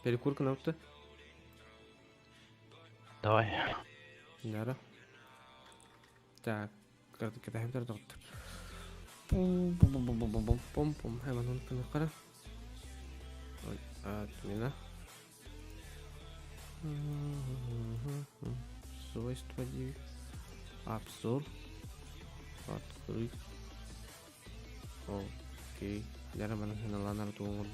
Перекурка напты. Давай. Дара. Так. кыратык кэтэһэбит доҕоттор. Пум-пум-пум-пум-пум-пум. Хэмэн кыныккара. Отмена. Свойства Обзор. Открыть. Окей. Дьэ маны сыналаан тугун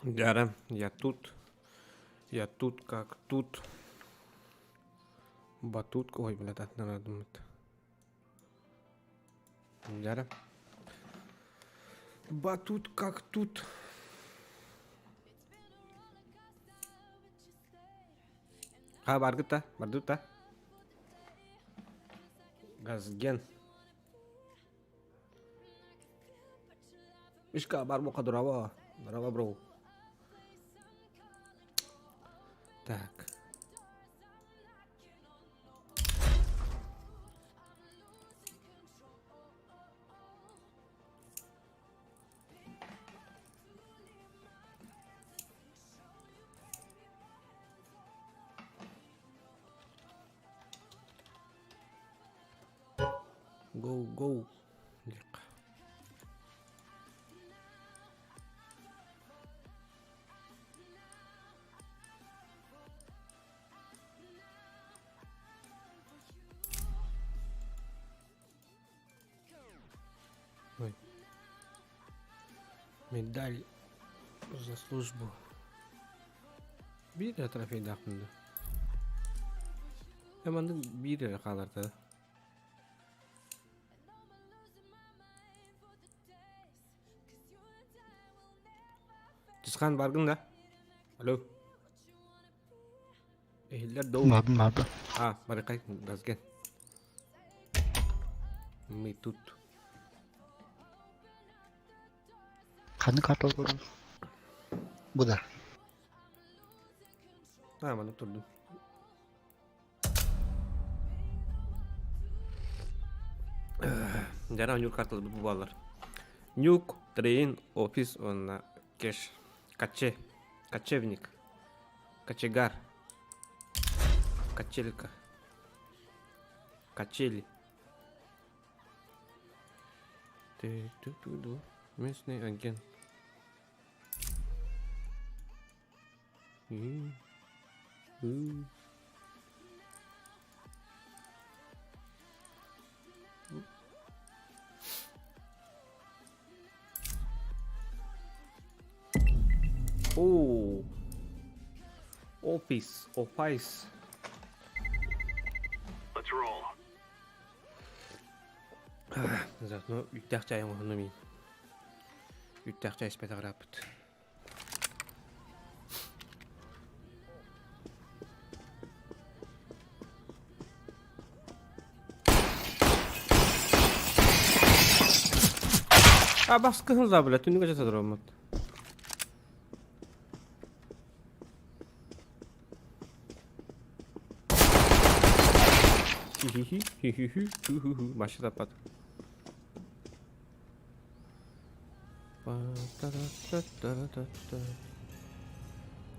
Дьара, я тут. Я тут как тут. Батут. Ой, блядь, атынан думает. Дьара. Батут как тут. Ха, баргыт да, бардыт да. Газген. Мишка, бар бука дорообо. Дорообо, бро. Так. Go, go. диэххэ. Ой. Медаль за службу. Биир эрэ трофейдаахпын дуу? Э маннык биир эрэ хааларда. Чысхаан баргын да? Алло. Иһиллэр дуу? Бардым бардым. А, барыкай, газген. Мы тут. Ханнык картал Бу да. А, маннык турдум. Дьара оонньуур карталарбыт бу бааллар. Нюк, Трейн, Офис уонна Кеш. Каче. Кочевник. Кочегар. Качелька. Качели. Ты-ту-ту-ду. Местный агент. Оо. Офис, офайс. Let's roll. Заодно үүттээх чай оҥоһуннум мин. Үүттээх чай испэтэх ырааппыт. А баскыһын да бля, түннүккэ жата тураммыт. Хи-хи-хи, хи-хи-хи, ху-ху-ху. Башы таппат.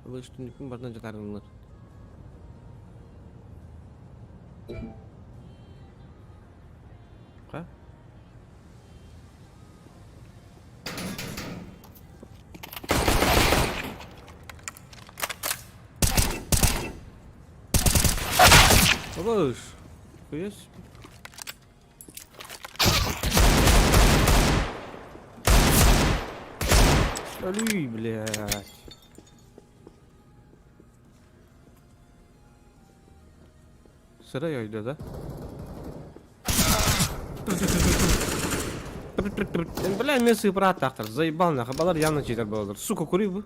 Бұл үстіндіктің барынан жатарыңдар. Ха? Абыш! Хуясь. Али, блядь. Сырай ойда да? Бля, мен сыпырааттаахтар. Заебал нахуй. Балар явно читер буолар. Сука, кури бу.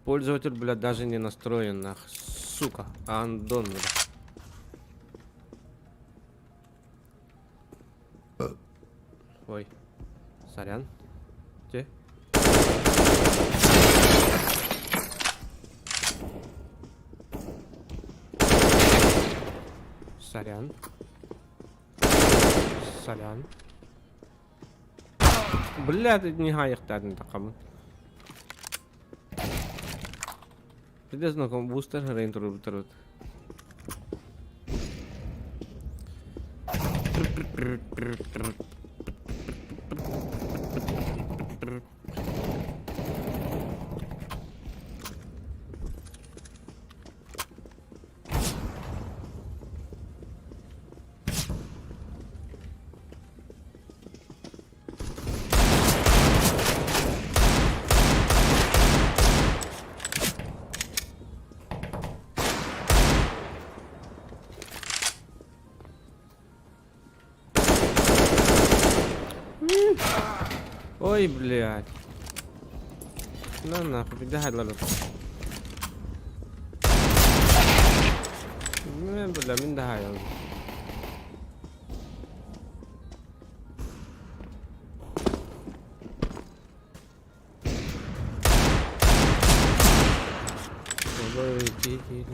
Пользователь, блядь, даже не настроен, нахуй. Сука. Андон, бля. Ой. Сорян. Где? Сорян. Сорян. Бля, не хаайыктаатын тақамын. Пиздец, бустер хырайын турбут. Ой, блядь. На нахуй, беда Бля, мин да хайал. Ой, киһи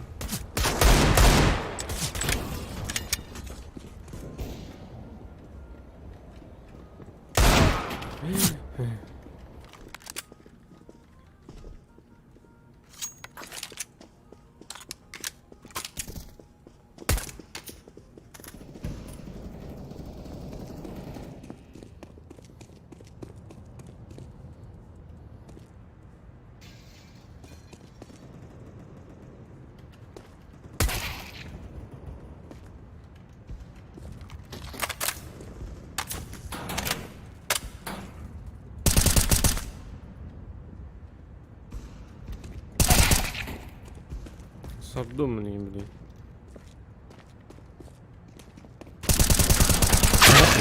Сордум мне, блин.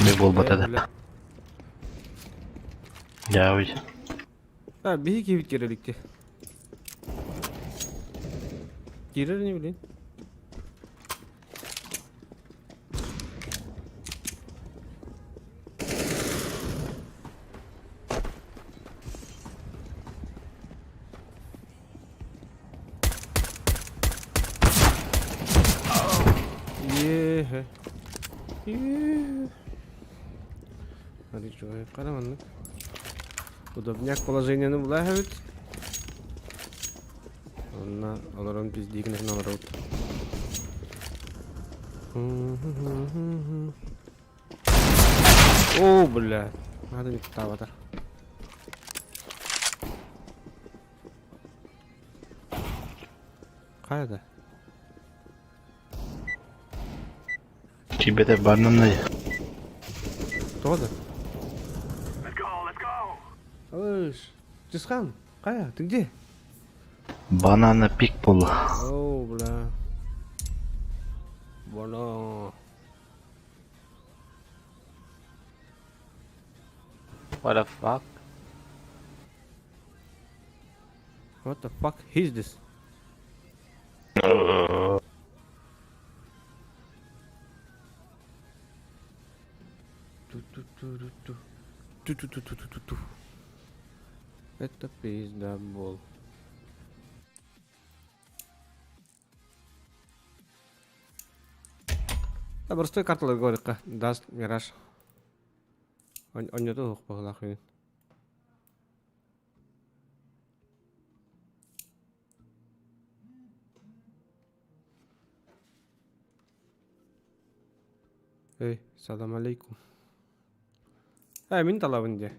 Эмиэ буолбата да. Дьаабый. А, биһи киһибит киирэ иликти. Киирэр ини блин. Еhe. Еhe. Hadi чугай караманнык. Удобняк положениены булаһыбыт. Онно олорон пиздиигин олоробут. О, бля. Надо не таватар. Хайда? Тибетэ барнаннай. Тоҕо да? Let's go, let's go. Слышь, Чысхан, Кая, ты где? Банана пик буолла. О, бля. Боно. What the fuck? What the fuck is this? Ту-ту-ту-ру-ту. Ту-ту-ту-ту-ту-ту. Это пиздобол. Да, простой карталар говорит, даст Мираж. Он не то баҕалаах Эй, салам алейкум. Э, мин талабын дии.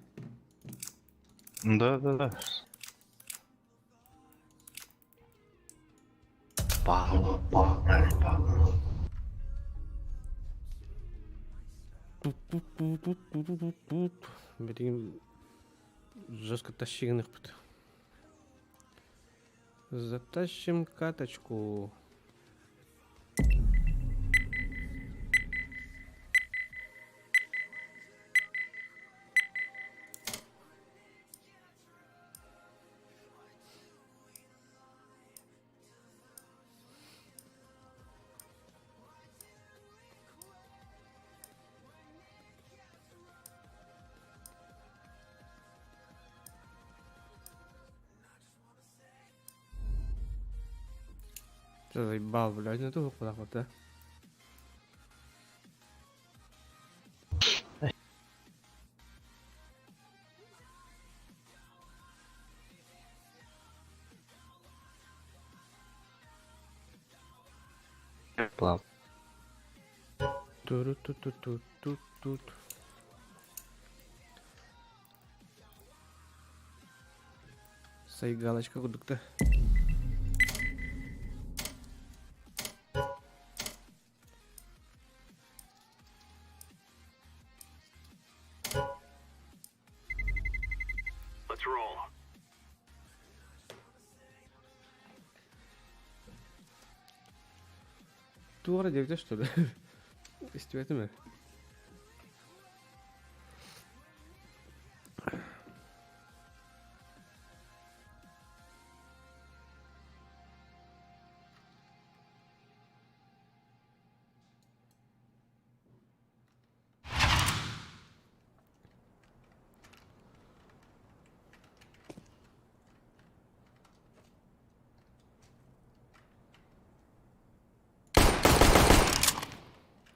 Да, да, да. Пал, пал, пал. Билигин жестко тащигыныхпыт. Затащим каточку. Заебал, блядь, ну ты куда вот, да? Плав. Ту-ру-ту-ту-ту-ту-тут. Сайгалочка кудукта. Let's roll. Туора девять, что ли? Истибэтим.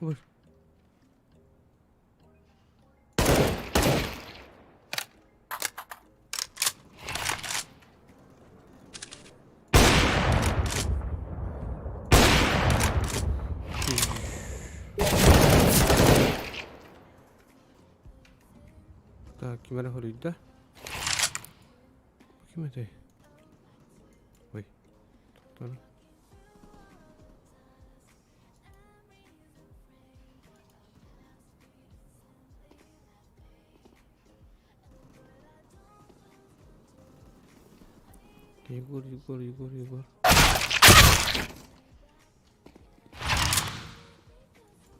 Ой. Так, ким эрэ хоруйда? Ким этэй? Ой. Тоқтар. Егор, Егор, Егор, Егор.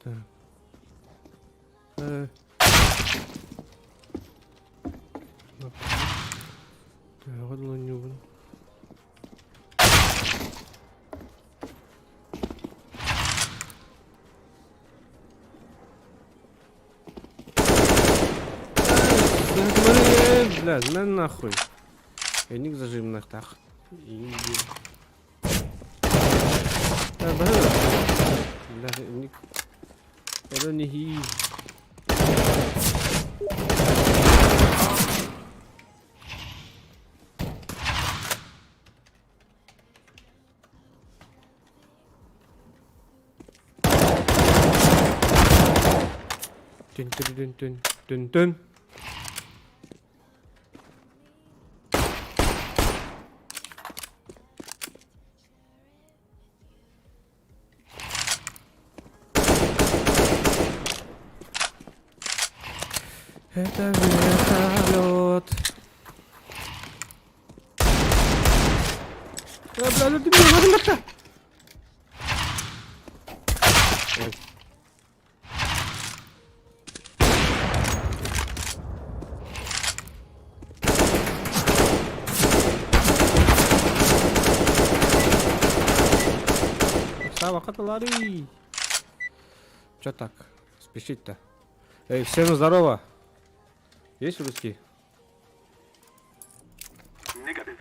Так. Э. Төһөҕө дылы Бля, на нахуй. Эник зажимнахтах. Бля, эник. Это не хи. Түн түн түн түн түн түн. Это вертолет. Бля, бля, бля, Ой. Сава, хаталари. Чё так? Спешить-то. Эй, всем здорово. Есть русский? Negative.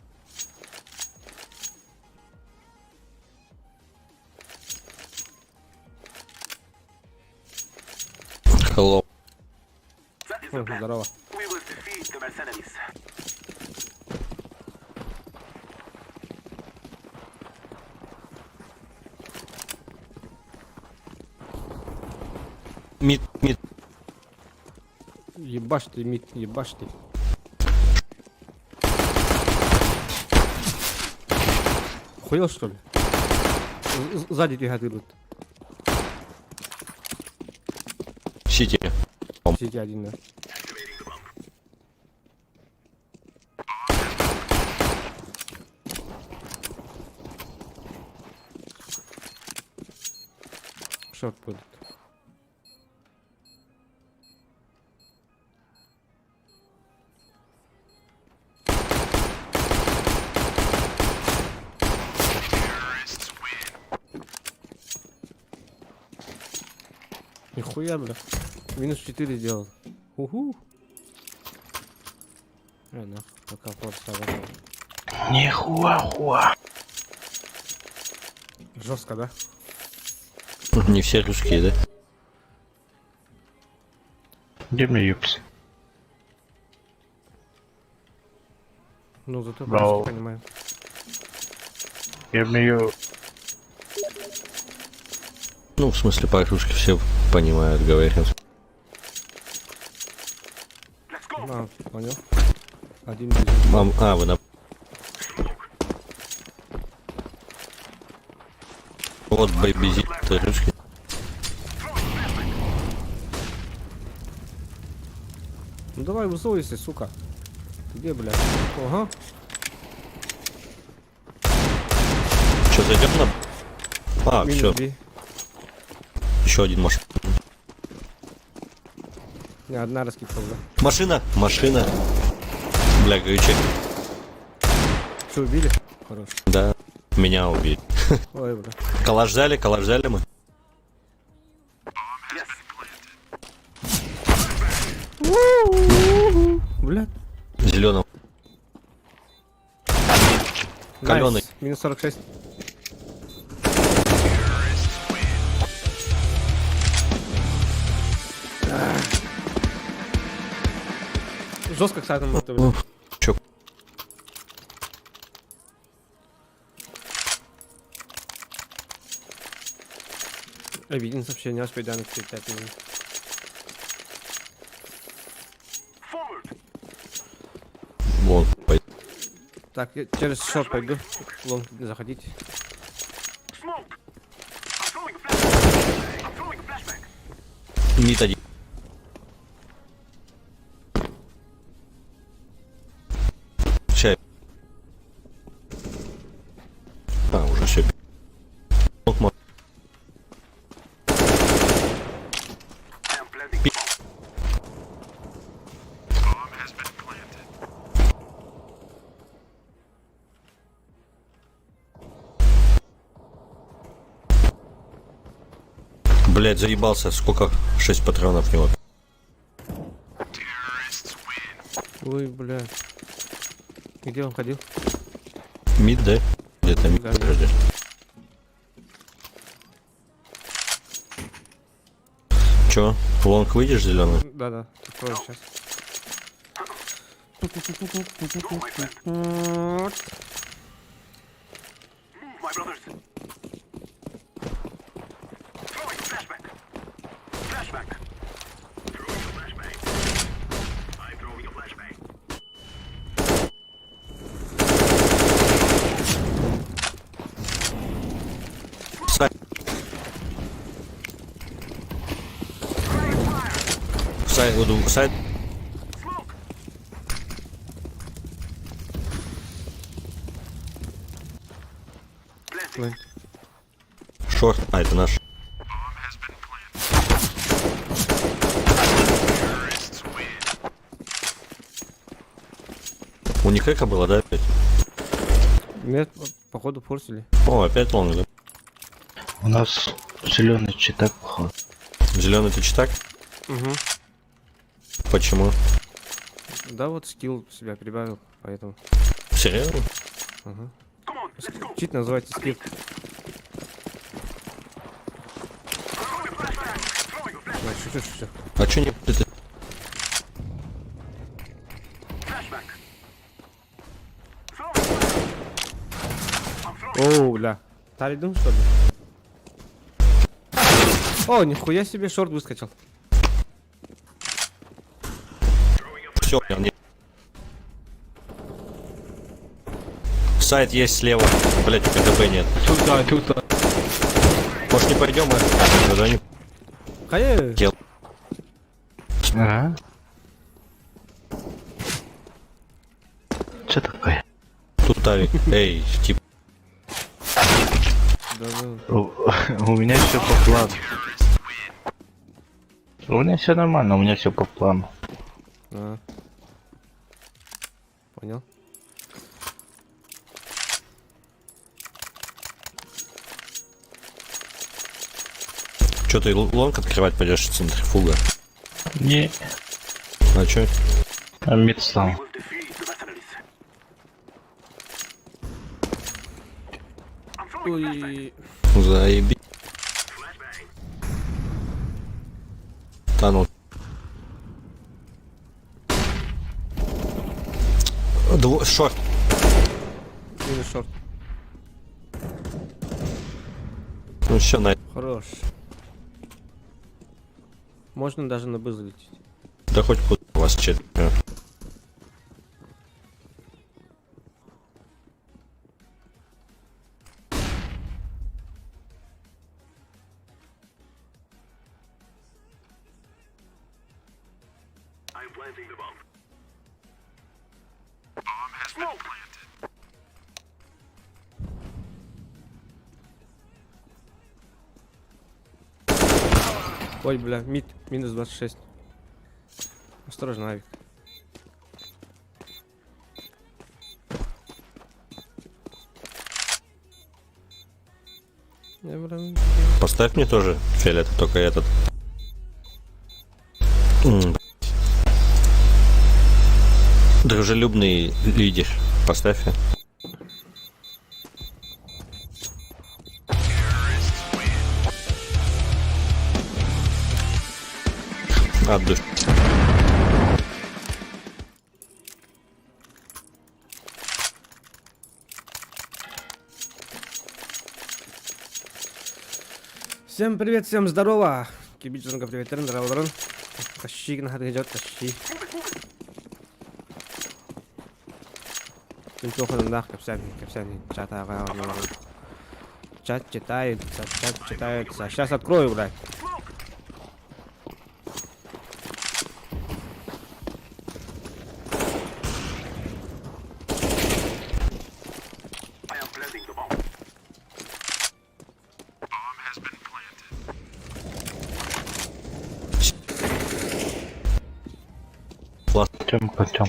Hello. That is the О, plan. здорово. We will defeat the mercenaries. Mid, mid. Ебашь ты, mid, ебашь ты. Охуел, что ли? Сзади тебя идут. CT. CT один, да. Short будет. Нихуя, бля. Минус 4 сделал. Уху. А, нахуй, пока форс Нихуа-хуа. Жестко, да? Не все русские, да? Где мне юпс? Ну, зато Браво. по-русски понимаю. Give me you. Ну, в смысле, по-русски все понимают, говорят. Let's go. А, понял. Один без. Мам, а, вы на... Вот бэйби ты русский. Ну давай высовывайся, сука. Ты где, блядь? Ага. Что, зайдем на... А, Минус все, B. еще один машина. Не, одна раскидка была. Машина, машина. Бля, горючек. Что, убили? Хорош. Да, меня убили. Ой, бля. Калаш взяли, калаш взяли мы. Бля. Зеленого. Каленый. Nice. Минус 46. Жестко кстати, блядь. Чё? Обиден сообщение, аж пойдем к тебе. Forward. Вон, пой- Так, я через short пойду. Long, заходите. Smoke. I'm throwing a flashbang. I'm throwing a flashbang. Mid один. Чай. А, уже все. I am planting the bomb. Блять, заебался. Сколько? Шесть патронов в него. Ой, бля. Где он ходил? Mid, да? Где-то mid, Да, подожди. Чё? Long выйдешь зеленый? Да-да, открою сейчас. Go, my friend. Move, my brothers. Throwing a flashbang. Flashbang. Throwing a flashbang. I'm throwing a flashbang. Site. Site, буду site. Smoke. Planting. Short. А, это наш. У них eco было, да, опять? Нет, походу форсили. О, опять long, да? У нас зеленый читак, походу. Зеленый ты читак? Угу. Почему? Да, вот скилл себя прибавил, поэтому. Серьезно? Ага. Come on, let's go. Чит называется скилл. Throwing a flashbang. Throwing a flashbang. Ой, шучу, шучу. А чё не... Это... Flashbang. Throwing fire. I'm throwing. Оу, бля. Таридун, что ли? О, нихуя себе short выскочил. Все, не... Site есть слева. Блять, КТП нет. Туда, туда. Может не пойдем, а? Тогда не... Хае. Кел. Ага. Че такое? Тут авик. Эй, тип. Да, да. У, у меня все по плану. У меня все нормально, у меня все по плану. А. Понял. Чё ты long открывать пойдешь центрифуга? Не. А чё? А mid стал. Will defeat the mercenaries. I'm throwing a flashbang. Ой. Заеби. Flashbang. Tunnel. Дво... Short. Минус short. Ну все, на. Хорош. Можно даже на Б залететь. Да хоть куда у вас четверо. I'm planting the bomb. Bomb has Smoke. been planted. Ой, бля, mid, минус 26. Осторожно, авик. Я, бля, Поставь мне тоже фиолет, только этот. Дружелюбный лидер. Поставь. От души. Всем привет, всем здорово! Кибиченко приветтерин, здорово, Тащи, нахады идет, тащи. Мин туоханындаах кэпсээн, кэпсээн, чат ааҕа Чат читается, чат читается. Сейчас открою, блядь. Тёмка, Тём.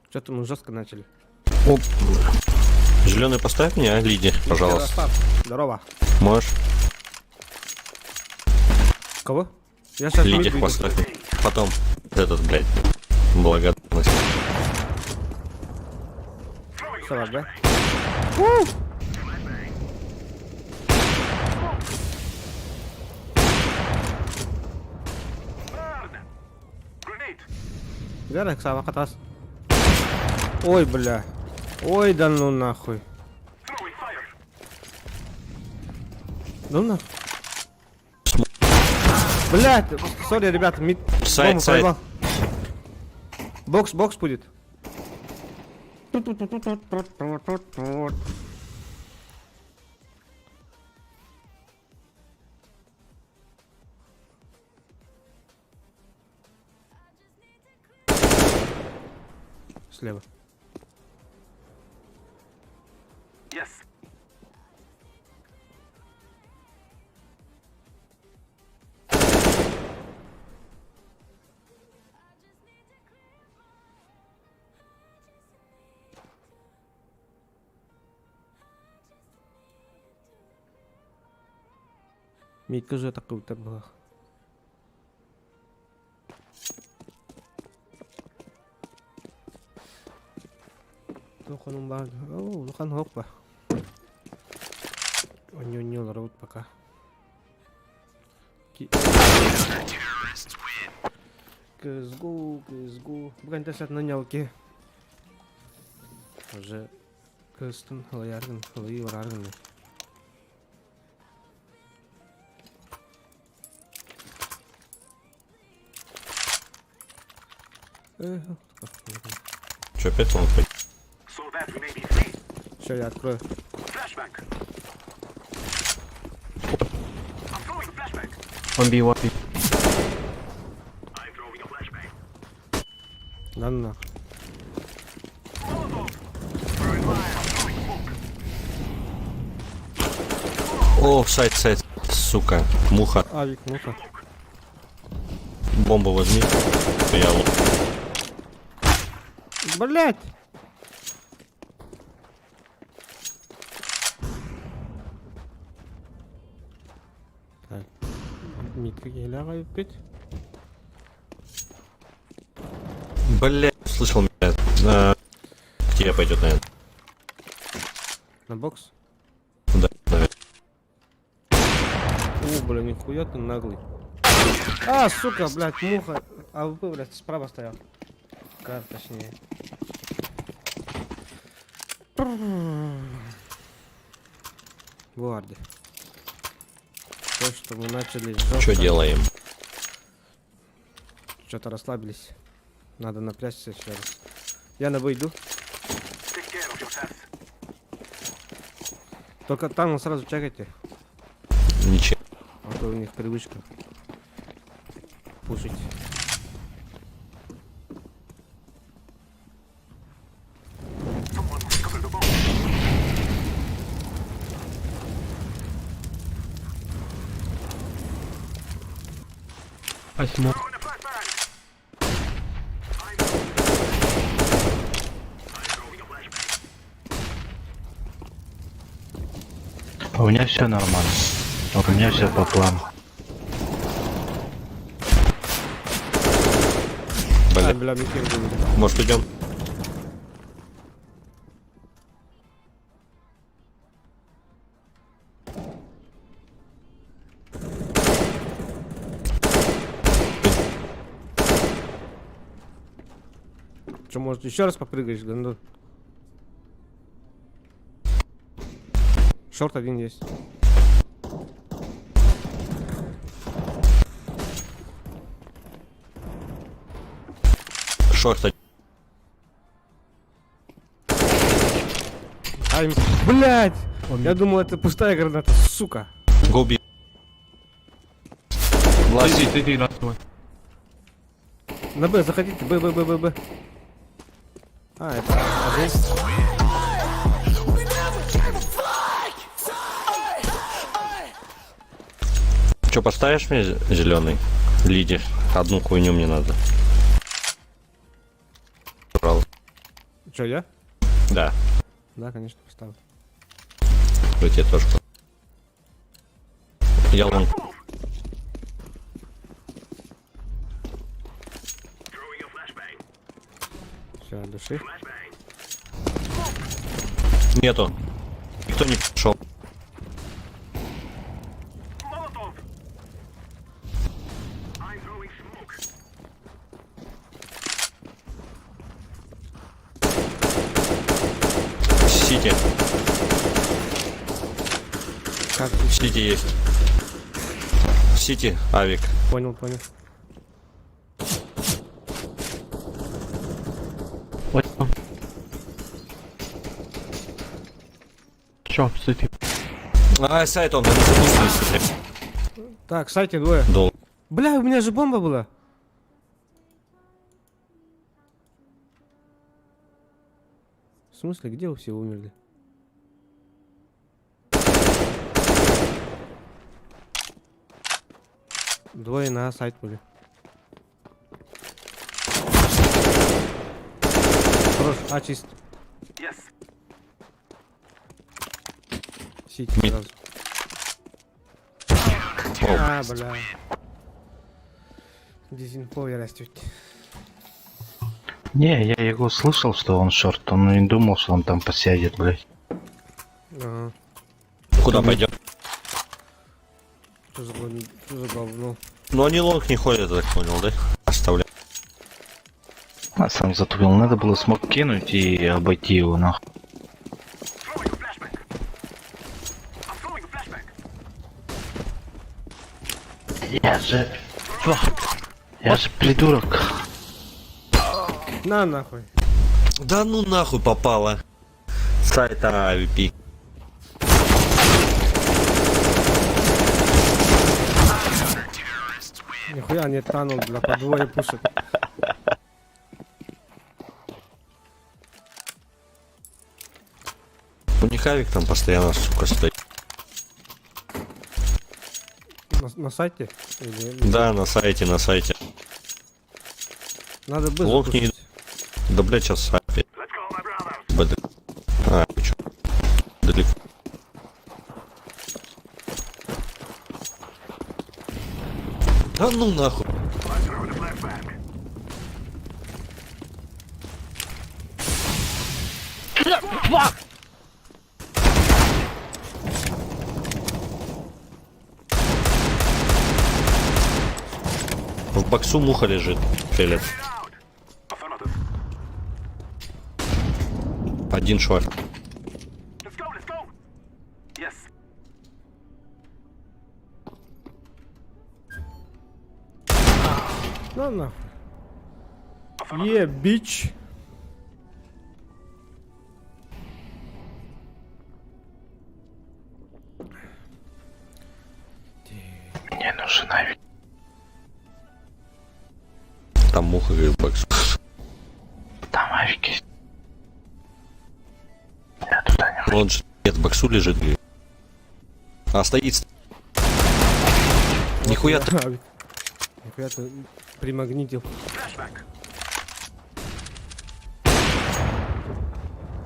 Что-то мы жестко начали. Оп. Зеленый поставь мне, а, Лиди, пожалуйста. Здорово. Можешь? Кого? Я сейчас Лиди поставь. Потом этот, блядь, благодарность. Салат, да? Вера, Сава, хатас. Ой, бля. Ой, да ну нахуй. Ну нахуй. Блядь, sorry, ребята, мид. Сайт, бомбу сайт. проебал. Бокс, бокс будет. Слева. Yes. Митка же такой была. Тохонум бар. О, улахан хоп ба. Онньонньолор пока. CSGO, CSGO. Бүгін тәсәт нанялки. Уже кыстын хылаяргын, хылый бараргын. Че, опять long So that we may be free. Все, я открою. Flashbang. I'm throwing a flashbang. 1B, 1B. I'm throwing a flashbang. Да ну нахуй. Molotov. Burn fire. I'm throwing smoke. О, сайт, сайт, сука. Муха. Авик, муха. Бомбу возьми. Я лук. Блять! Так. Митка келе пить. Бля, слышал меня. К тебе пойдет, наверное. На бокс? Да, наверное. О, бля, нихуя ты наглый. А, сука, блядь, муха. АВП, блядь, справа стоял. Кар, точнее. Гварди. То, что мы начали жестко. Что делаем? Что-то расслабились. Надо напрячься еще раз. Я на выйду. Take care of yourselves. Только там сразу чекайте. Ничего. А то у них привычка пушить. Someone recover the bomb. I smoke. Throwing a flashbang. I'm throwing a flashbang. У меня все нормально. У меня все по плану. Бля. А, бля, Микки выбили. Может, идем? Че, может, еще раз попрыгаешь, гондон? Short один есть. Short один. Ай, блядь! Я думал, это пустая граната, сука. Go B. Last. CT, last one. На Б заходите, Б, Б, Б, Б, Б. А, это один. Че, поставишь мне зеленый? Лидер. Одну хуйню мне надо. Пожалуйста. Че, я? Да. Да, конечно, поставлю. Я тебе тоже. Я long. Throwing a flashbang. Все, от души. Flashbang. Нету. Никто не пришел. Molotov. I'm throwing smoke. CT. Как? CT есть. CT, авик. Понял, понял. What? Short, CT. А, сайт он, они запустились. Так, сайте двое. Дол. Бля, у меня же бомба была. В смысле, где вы все умерли? Двое на сайт были. Хорош, а чист. Yes. CT Mid. сразу. О, А, бля. Дезинфо я растет. Не, я его слышал, что он short, он не думал, что он там посядет, блядь. Ага. Куда пойдем? Что за, что за говно? Ну они long не ходят, я так понял, да? Оставляю. А сам затупил, надо было smoke кинуть и обойти его, нахуй. Throwing a flashbang. I'm throwing a flashbang. Я же... Я же придурок. На нахуй. Да ну нахуй попало. Сайт AWP. Нихуя не танул, бля, по двое пушат. У них авик там постоянно, сука, стоит. На сайте? Или- Да, на сайте, на сайте. Надо быстро. Long не... Да, блядь, сейчас опять. Let's go, my brothers. Б- А, чё? Далеко. Да ну нахуй. I'm throwing a flashbang. В боксу муха лежит. Фиолет. Out. Affirmative. Один short. Let's go, let's go. Yes. На нахуй. Yeah, bitch. Мне нужен авик. Там муха, говорит, в боксу. Там авики. Я туда не Он же нет, в боксу лежит, говорит. А, стоит. Нихуя ты. Авик. Нихуя ты примагнитил. Flashbang.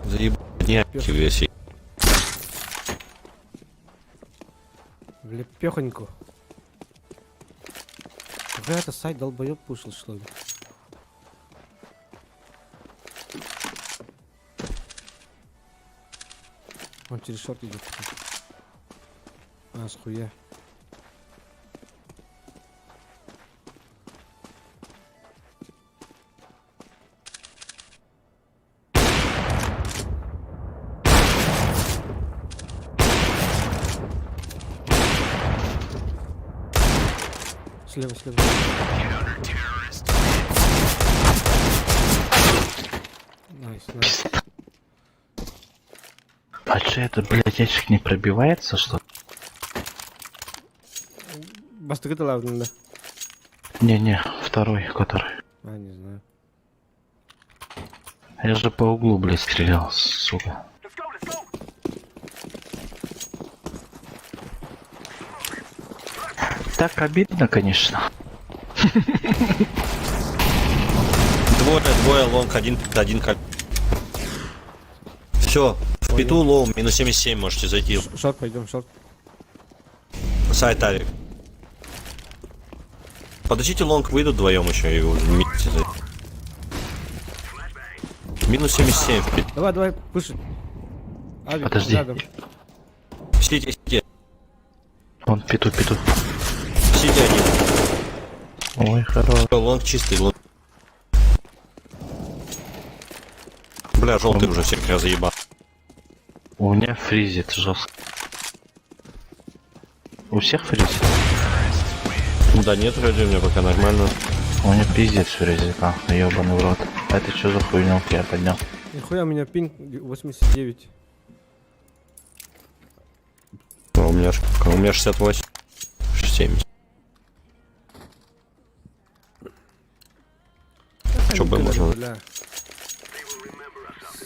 Заеб... Не, весь. В лепехоньку. Нихуя это сайт долбоеб пушил, что ли? Он через short идет. А, схуя. Слева, слева. Nice, nice. А че это, блядь, ящик не пробивается, что ли? Бастакы да. Не-не, второй, который. А, не знаю. Я же по углу, блядь, стрелял, сука. Let's go, let's go. Так обидно, конечно. Двое, двое, long, один, один как. Все, в пету low, минус 77 можете зайти. Short пойдем, short. Site авик. Подождите, long выйдут вдвоем еще и вместе зайдут. Минус 77 в пету. Давай, давай, пушит. Авик, Подожди. рядом. CT, CT. Он пету, пету. CT один. Ой, хорош. Всё, Long чистый, long. Бля, желтый уже всех я заебал. У меня фризит жестко. У всех фризит? Да нет, вроде у меня пока нормально. У меня пиздец фризит, а, ебаный в рот. А это что за хуйню я поднял? Нихуя у меня пинг 89. А у меня, у меня 68. 70. Чё бы можно? Бля.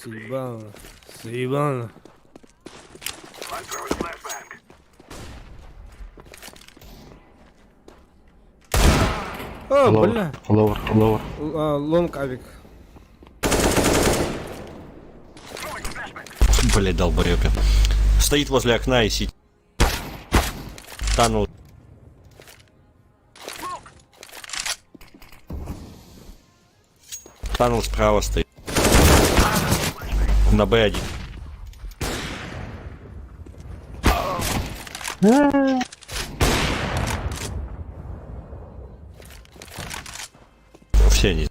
Съебало. Съебало. I'm throwing flashbang. О, Lower, бля. lower, lower. Long авик. Throwing flashbang. Блять, долбоёб. Стоит возле окна и сидит. Tunnel. Smoke. Tunnel справа стоит. На Б1. Все они.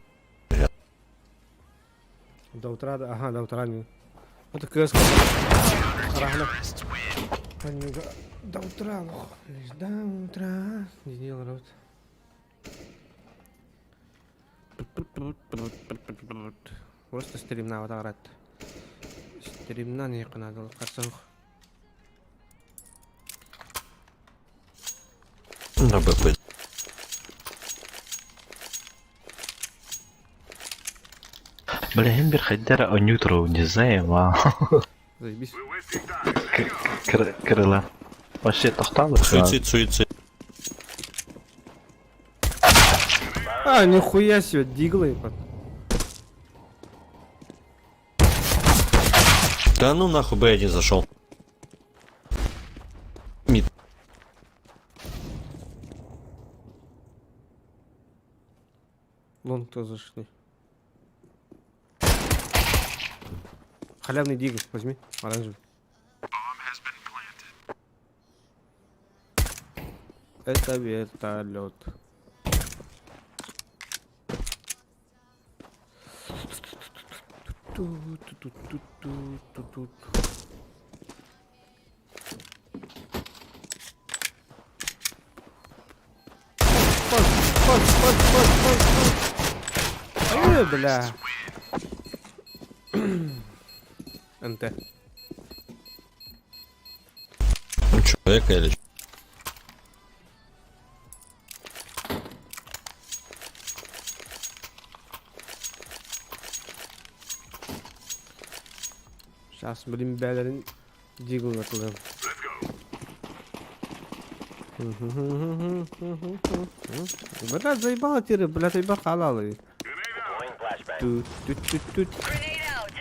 До утра, да. Ага, до утра не. Это КС. Рано. До утра, лох. Лишь до утра. Не делал работу. Просто стримна вот арат. Стримна не надо қарсақ. На Б пойду. Бля, Эмбер Хайдера Анютру не заебал. Заебись. We're wasting time. Let's go. Крыла. Вообще тохталы. Суицид, суицид. А, нихуя себе, диглы. Да ну нахуй Б1 зашел. Mid. Long кто зашли. Халявный дигл, возьми, оранжевый. Это вертолет. Ту-ту-ту-ту-ту-ту. Пас, пас, пас, пас, пас, пас. Ой, бля. НТ. Ну человека или чё? Сейчас, блин, бәлерин дигл атылым. Let's go. Бля, заебала тиры, бля, заебал халалы. Grenade out. Тут, тут, тут, тут. Grenade out.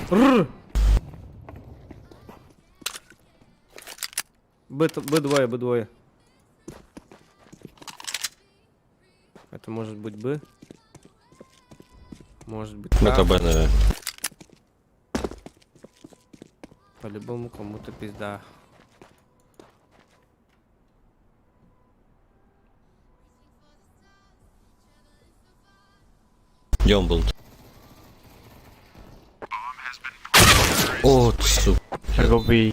Рр! Б, Б двое, Б двое. Это может быть Б. Может быть Ну, Это А. Б, наверное. По-любому кому-то пизда. Где он был? О, сука. I go B.